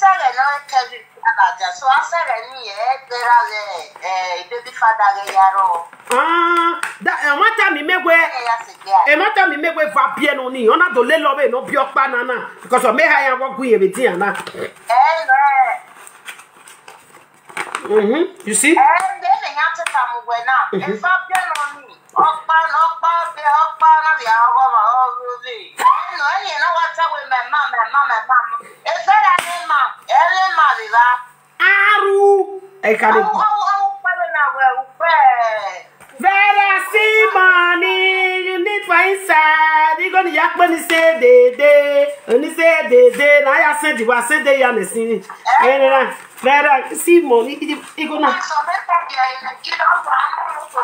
Sere no Kevin Canada. So asere ni e gbera re eh baby father re yaro. Ah, da e mata mi megwe. E ya se gbe. E mata mi megwe va bie no ni. Ona do le lo be no bi opa na na. Because o me ha ya wo gun ye be tin na. Eh, no. Mhm. You see? Eh, de me ya te ta mu gwe na. E fa bie no ni. Opa, opa, be opa na ya go ma o ru ni. Eh, no, e no wa ta we me ma, me ma, me ma. E fe ra ni ma. E le ma ri ra. Aru. E ka ni. Au, au, au, pe na we, u pe. Vera see money, you need for inside. You gonna yak when you say de de, when you say de de. Na ya send you, I send de ya me see. Eh, na. Vera see money, you, you gonna. So make that be a Nigeria for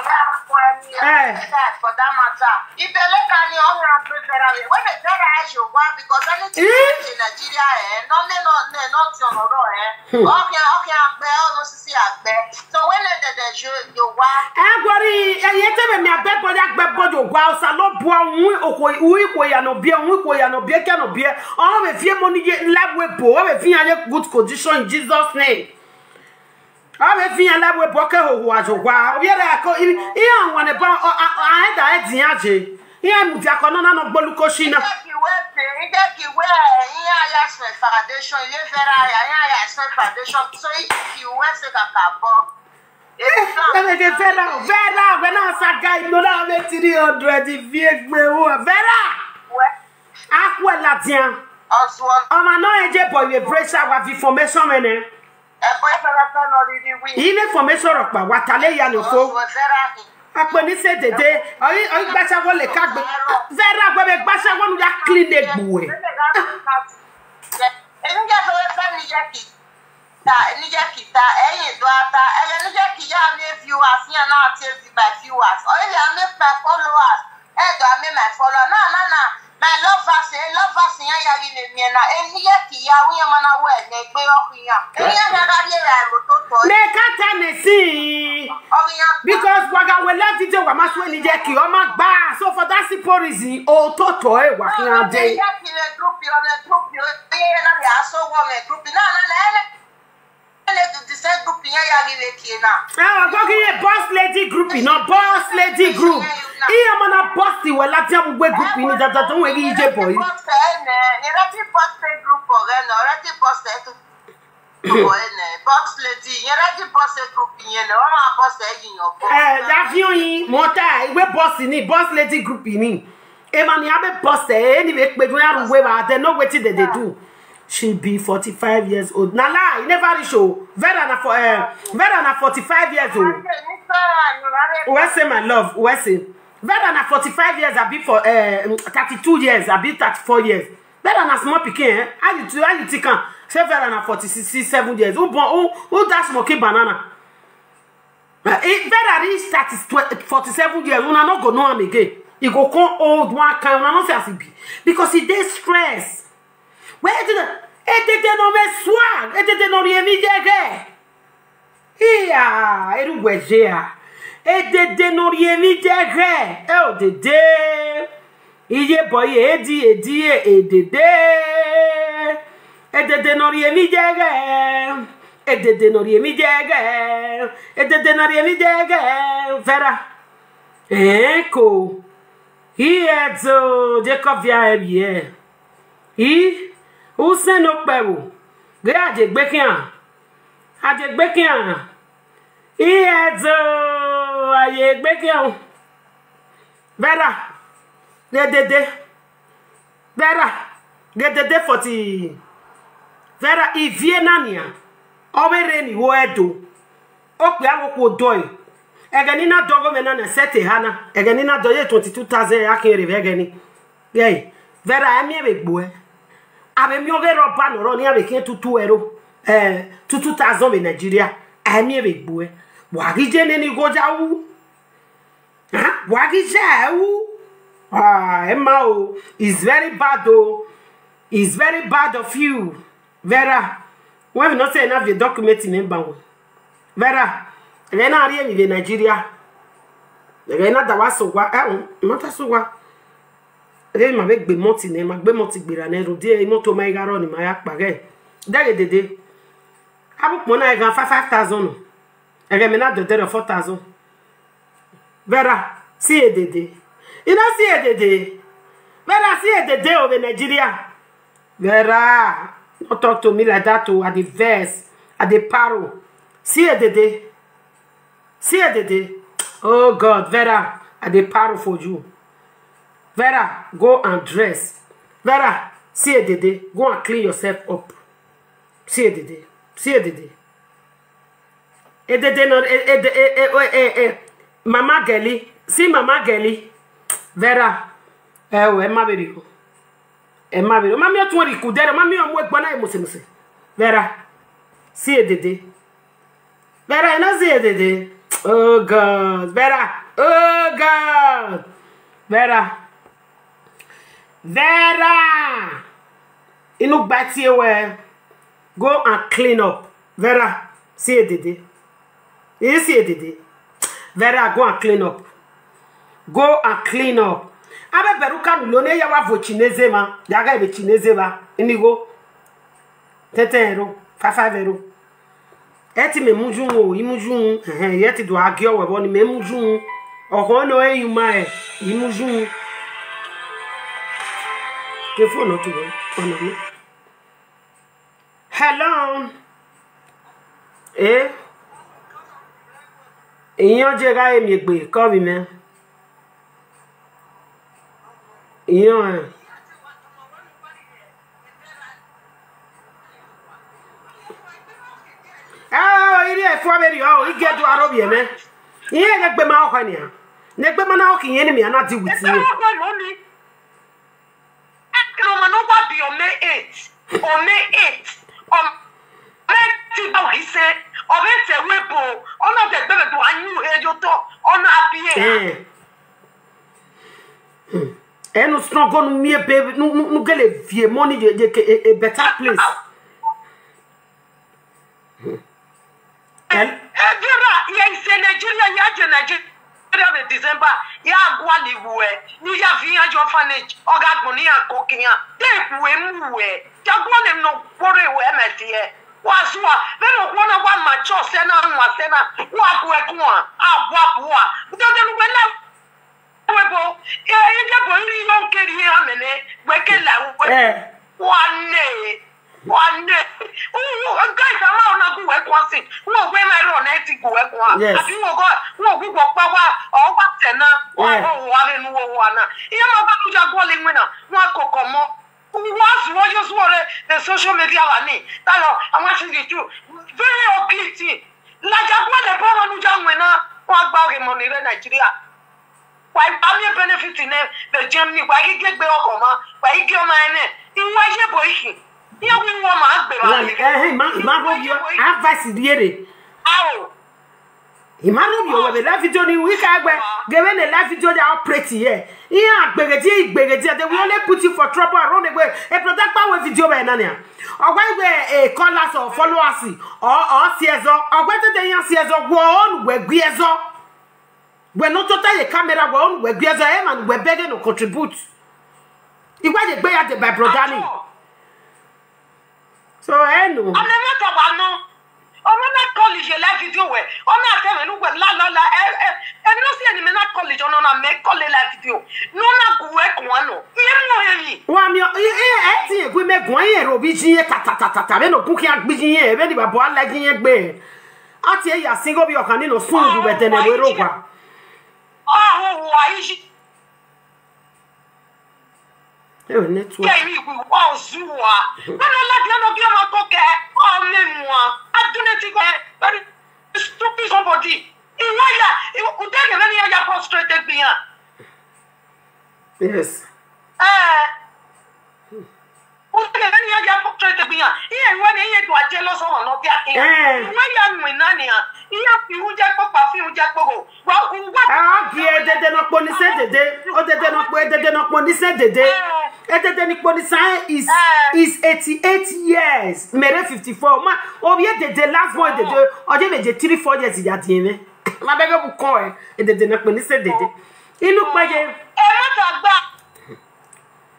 Eh. That for that matter. If they let any other people Vera, when they Vera as you want, because anything Eh? In Nigeria, eh, no, no, no, no, not your no, eh. Hmm. Okay, okay, I bear, no, see, I bear. So when they, they, you, you want. Agwari, e ye te me mi abeg boy, agbe boy o gwa osa lo bo un oko ui ko ya no bie, un ko ya no bie, ke no bie. O me fie money ye live we bo, o me fie ye good condition in Jesus name. O me fie live we bo ke ho ho ajo gwa. O ye ra ko i i an wa ne ba o a a da e din aje. I an mu dia ko no na no gbolu ko shi na. Ike ki we se, ike ki we, i an ya sun foundation, ye Vera ya, i an ya sun foundation. So ike ki we se kaka bo. Ebe ke Vera, Vera, we na sa guy no na me three hundred vie gbe wo. Vera. Akwe la dia. Oswald. O ma no eje boy we pressure wa vi formation me ne. E boy Vera pe no ri ri wi. Ile formation ro pa wa tale ya no fo. Oswald Vera hi. Akpe ni se dede. Oyi oyi gba sa wo le ka gbe. Vera gbe Egba se wonu ya clean egbu e. Enu ya so we fe ni ya ki ta, ni ya ki ta, eyin do ata, eye ni ya ki ya mi viewers, ya na ti e by viewers. O ile a mi my followers. E do a mi my follower. Na na na. My lovers, eh, lovers ya ya ni mi na. Enu ya ki ya wi ya mana we ne gbe o ya. Enu ya na ga ye ra mo to to. Me ka ta ne si. O ya. Because waga we love video wa masu ni je ki o ma gba. So for that simple reason, o to to e wa ki an de. Ya ki le group yo, le group yo. Ye na ya so wo le group. Na na na. Ele do the same group ya ya ni le ki na. Ah, go ki ye boss lady group, no boss lady group. Iya mana boss ti we la ti amu gbe group ni dada to we ki je boy. Boss e ne, ye la ti boss e group o re no, la ti boss e to. O e ne, boss lady, ye la ti boss e group ye ne, o ma boss e yin o boss. Eh, da fi oyin mo ta iwe boss ni, boss lady group ni. E ma ni abe boss e ni be pe ju ya ru we ba, they know wetin they dey do. She be forty-five years old. Na lie, e never reach o. Vera na for eh, Vera na forty-five years old. Who I say my love? Who I say? Vera na forty-five years, I be for uh, thirty-two years, I be thirty-four years. Vera na small pikin, eh? How you how you think am? Say Vera na forty-six, seven years. Who born who who dash monkey banana? Uh, if Vera reach thirty, forty-seven years, una no go know am again. E go come old one kind, una no see as e be. Because e dey stress. Where did the edede no me swag, edede no ri emi jege. Iya, eru gwejea. Edede no ri emi jege. E o dede. Iye boy edi edi e edede. Edede no ri emi jege. Edede no ri emi jege. Edede no ri emi jege. Vera. Eko. Iye to Jacob via ebi e. I. Usen no pewo. Ge aje gbe kian. Aje gbe kian. Iye to aye gbe kian. Vera. Dedede. Vera. Dedede forty. Vera ivie nania. Owe re ni wo edo. O pe awo ko do e. Ege ni na dogo me na na sete hana. Ege ni na do ye twenty-two thousand ya kin re ege ni. Ye. Vera emi e be gbo e. Abe mi oge ro ba no ro ni abe kin tutu ero. Eh, two thousand be Nigeria. Emi e be gbo e. Wa gi je ne ni go ja wu. Huh? Wa gi je wu. Ah, Emma o. It's very bad o. It's very bad of you. Vera, when we not say enough the document in Mbawe. Vera, ege na ri emi be Nigeria. Ege na da wa so wa, eh, um, mata so wa. Ege ma be gbe moti ne, ma gbe moti gbera ne ro die imoto ma igaro ni ma ya pa ge. Dege dede. Abu pon na ega five thousand. Ege me na do dere four thousand. Vera, see edede. You know see edede. Vera, see edede of Nigeria. Vera, don't talk to me like that o. I dey vex. I dey paro. See edede. See edede. Oh God, Vera, I dey paro for you. Vera, go and dress. Vera, see edede. Go and clean yourself up. See edede. See edede. Edede no, e- ede- e- e- e- e- e- Mama Geli. See Mama Geli. Vera. Eh, oh, Emma Berigo. Emma Berigo. Mami otu ori kudere. Mami omu egbona e muse muse. Vera. See edede. Vera, you know see edede. Oh God. Vera. Oh God. Vera. Vera. Inu gbati ewe. Go and clean up. Vera, see edede. You see edede. Vera, go and clean up. Go and clean up. Abe beruka nulo ne ya wa vo chineze ma. Ya ga be chineze ba. Inigo. Tete ero. Five five ero. Eti me mujun o, imujun. Eh, yeti do agio we bo ni me mujun. Oho no e yuma e. Imujun. Ke phone no to go. Ono mi. Hello. Eh? Iyan je ga emi egbe, call me, man. Iyan, eh. Ah, iri e fo beri o, ige do aro bi eme. Iye ne gbe ma o ko ni a. Ne gbe ma na o ki yen mi ana di with you. Ome eight. Ome ti ba wi se. Ome te we bo. Ona de gbere do anyu he yo to. Ona abi e. Eh. Hmm. Enu strong go nu mi ebe nu nu nu gele vie money ye ye ke a, a better place. El Ejira, ye se Nigeria, ye je Nigeria de December, ya gwa ni we, ni ya vi ya orphanage, oga gbon ni ya kokiyan, te we mu we, ja gwa le no wore we meti e. Wa zuwa, be no kwa na wa macho se na nwa se na, wa gwe kwa, abwa bua. Ndo de nu we le we bo, e, e je bo ni yo nkeri ya mene, we ke la we. Eh. Wa ne. One day, oh, oh, guys, I'm out now. Go work one thing. No, where my run? I think go work one. Yes. I think go. No, go work power. Oh, what then? Now, oh, Yeah. Oh, oh, I don't know what one. Yeah, my God, you just go in now. One cocoa more. Who was what you saw the social media on me? That I'm watching the two. Very ugly thing. Like I want the power to jam when I want about him on the Nigeria. Wa ami benefit ne be Germany, wa gi gbe oko ma, wa gi o ma ne. Iwa je bo iki. Iye wi wo ma gbe ma. Well, eh, hey, ma, ma ro yo advice diere. Awo. Ima ro yo we be live video ni wi ka gbe. Ge we ne live video ya operate here. Iya gbege di gbege di, they will only put you for trouble around the way. E protect pa we video be na ni a. Ogwa igwe e call us or follow us or or si ezo. Ogwa te de yan si ezo wo on we gwi ezo. We no tota ye camera we on we gwi ezo e man we beg no contribute. Igwa ye gbe ya de by brother ni. So eh no. Ame mẹ́ta wà nù. Ọmọ náà college live video wẹ̀. Ọmọ àtẹ̀wé ló wẹ̀ lálọ́lá. Ẹ ẹ ẹ ní ó sì ẹni mi náà college ọ̀nà náà mẹ́ kọ́lé live video. Ní ó náà gùn wẹ̀ kùn wọn nù. Iye mú ẹ̀yìn. Wa mi e e e ti egwe me gun ye ro bi ji ye ta ta ta ta ta be no kun ki agbi ji ye be ni babo ala ji ye gbe. Ati e ya singo bi okan ni no sun du be tene we ro gwa. Ọ̀hún wà yìí. Ewe network. Ke mi ku o zuwa. Bana la bi no bi ma ko ke. O me mu a. Adune ti ko. Very stupid somebody. Iwa ya. U te ke ni ya frustrated bi ya. Yes. Eh. U te ke ni ya frustrated bi ya. Iye iwa ni iye do a jealous o no bi a. Eh. Iwa ya nwe na ni a. Iye fi u je ko pa fi u je ko go. Wa u wa. Ah, okay, dede no po ni se dede. O dede no po, dede no po ni se dede. E dede ni po ni sa is is eighty-eight years. Mere fifty-four. Ma, o ye dede last boy dede. O je meje three four years ya di ene. Ma bege bu ko e. E dede no po ni se dede. Inu pe je. E ma ta gba.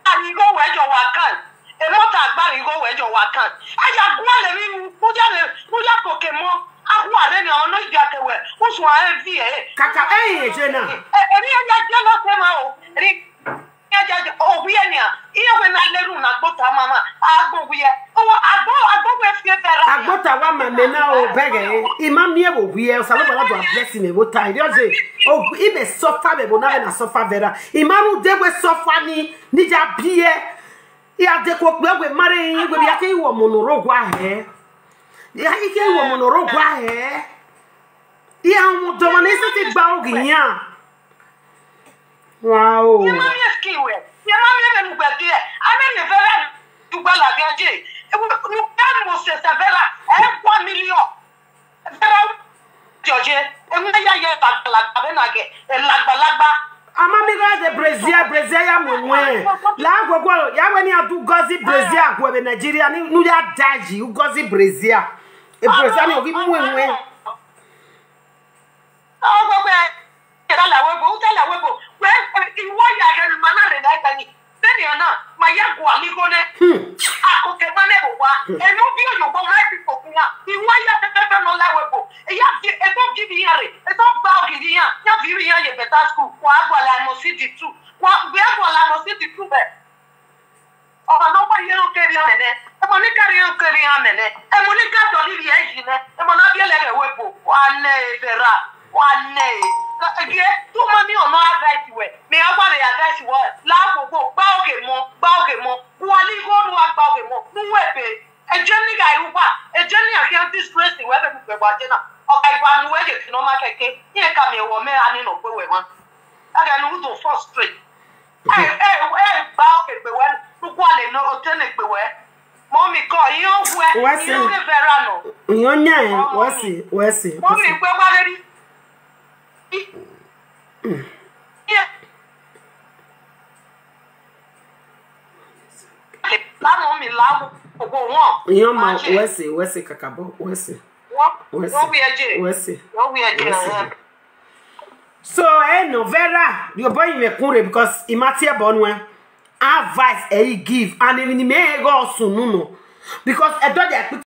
Arigo we jo wa kan. E mo ta gba arigo we jo wa kan. Aya gwa le mi mu ja le mu ja ko ke mo. Ahu are ni ono ja ke we. Usu a e vi e. Kaka e ye je na. E e ni ya je lo se ma o. Ri ya je o wi e ni a. Iye we na le ru na gbo ta mama. Agbo wi e. O agbo agbo we fi e fera. Agbo ta wa ma me na o bege. Ima mi e wo wi e. O sa lo bala do bless me wo ta. Ri o je. O ibe suffer be bo na be na suffer vera. Imaru de we suffer ni ni ja bi e. Ya de ko pe we mare yin we bi ake iwo mo no ro gwa he. Ya ike iwo mo no ro gwa he. Ya won do mo ni se ti gba ogi yan. Wow. Ye ma mi e ski we. Ye ma mi e be nu gbe die. Ame ni vera du gba la bi aje. E wo nu ka mo se se vera. E one million. Vera u joje. E mo ya ye ta la gba be na ge. E la gba la gba. Ama mi ga de Brazil, Brazil ya mo nwe. La gogo ya we ni adu gozi Brazil agwo be Nigeria ni nu ya daji u gozi Brazil. E Brazil ni ogi mu enwe. O gbogbo ẹ, tẹ́lẹ̀ wo bò, tẹ́lẹ̀ wo bò. Wẹ́ ìwọ ya rẹ̀ ni màá rẹ̀ náà gbẹ̀yìn. Bẹ́ẹ̀ni ọ̀nà, màá yá gùn àmì gbóná. Àkókò máa ń bò wá. Ẹnu bí òyìnbó máa ti kò fún wa. Ìwọ ya fẹ́fẹ́ fẹ́ lọ láwẹ̀ bò. Ìyá fi ètò gidi yẹn rè, ètò gba ògidì yẹn. Yá fi rí yẹn yẹ bẹ̀tà skul. Wà á gbọ́ la mọ̀ sí di tù. Wà á gbé àgbọ̀ la mọ̀ sí di tù bẹ̀. Ọmọ náà wá yẹn kéré hàn mẹ́nẹ́. Ẹmọ ní kárí hàn kéré hàn mẹ́nẹ́. Ẹmọ ní ká dọ̀lí rí ẹ̀yìn nẹ́. Ẹmọ náà bí ẹlẹ́rẹ̀ wẹ̀ bò. Wà á nẹ́ ẹ bẹ̀rẹ̀. Wà á nẹ́ ẹ. Ẹgbẹ́ tó máa ní ọ̀nà advice wẹ̀. Mi á wà lè advice wọ̀. Láàkókò gbá òkè mọ́, gbá òkè mọ́. Wà á ní kó lu àgbà òkè mọ́. Mú wẹ̀ pé. Ẹ jẹ́ ní ká irú wà. Ẹ jẹ́ ní àfihàn disgrace wẹ̀ bẹ̀ gbogbo ẹ̀wà jẹ́ náà. Ọ̀gá ìwà ni wẹ́ẹ̀dẹ̀ tí wọ́n máa kẹ̀kẹ́. Yẹn ká mi ẹ̀wọ̀ mẹ́ra nínú pé wẹ̀ wọ́n. Ẹ̀rẹ̀ ni wọ́n tó frustrate. Ẹ ẹ ẹ gba egbe wẹ, nukwu ale no ote na egbe wẹ. What's it? Iroke Vera no. Nyonya, what's it? What's it? Mo mi pe wa le ri. Lánàá mi láàmú gbogbo wọn. Yoma, Imagine. What's it? What's it? Kakabo, what's it? Wọ́n What's wọ́n wí it? ẹ̀jẹ̀. What's it? Wọ́n wí ẹ̀jẹ̀. What's it? So, eh, no, Vera, your boy in Mekure because Imatia Bonwe advice eh, he give and even me go sunu no because I don't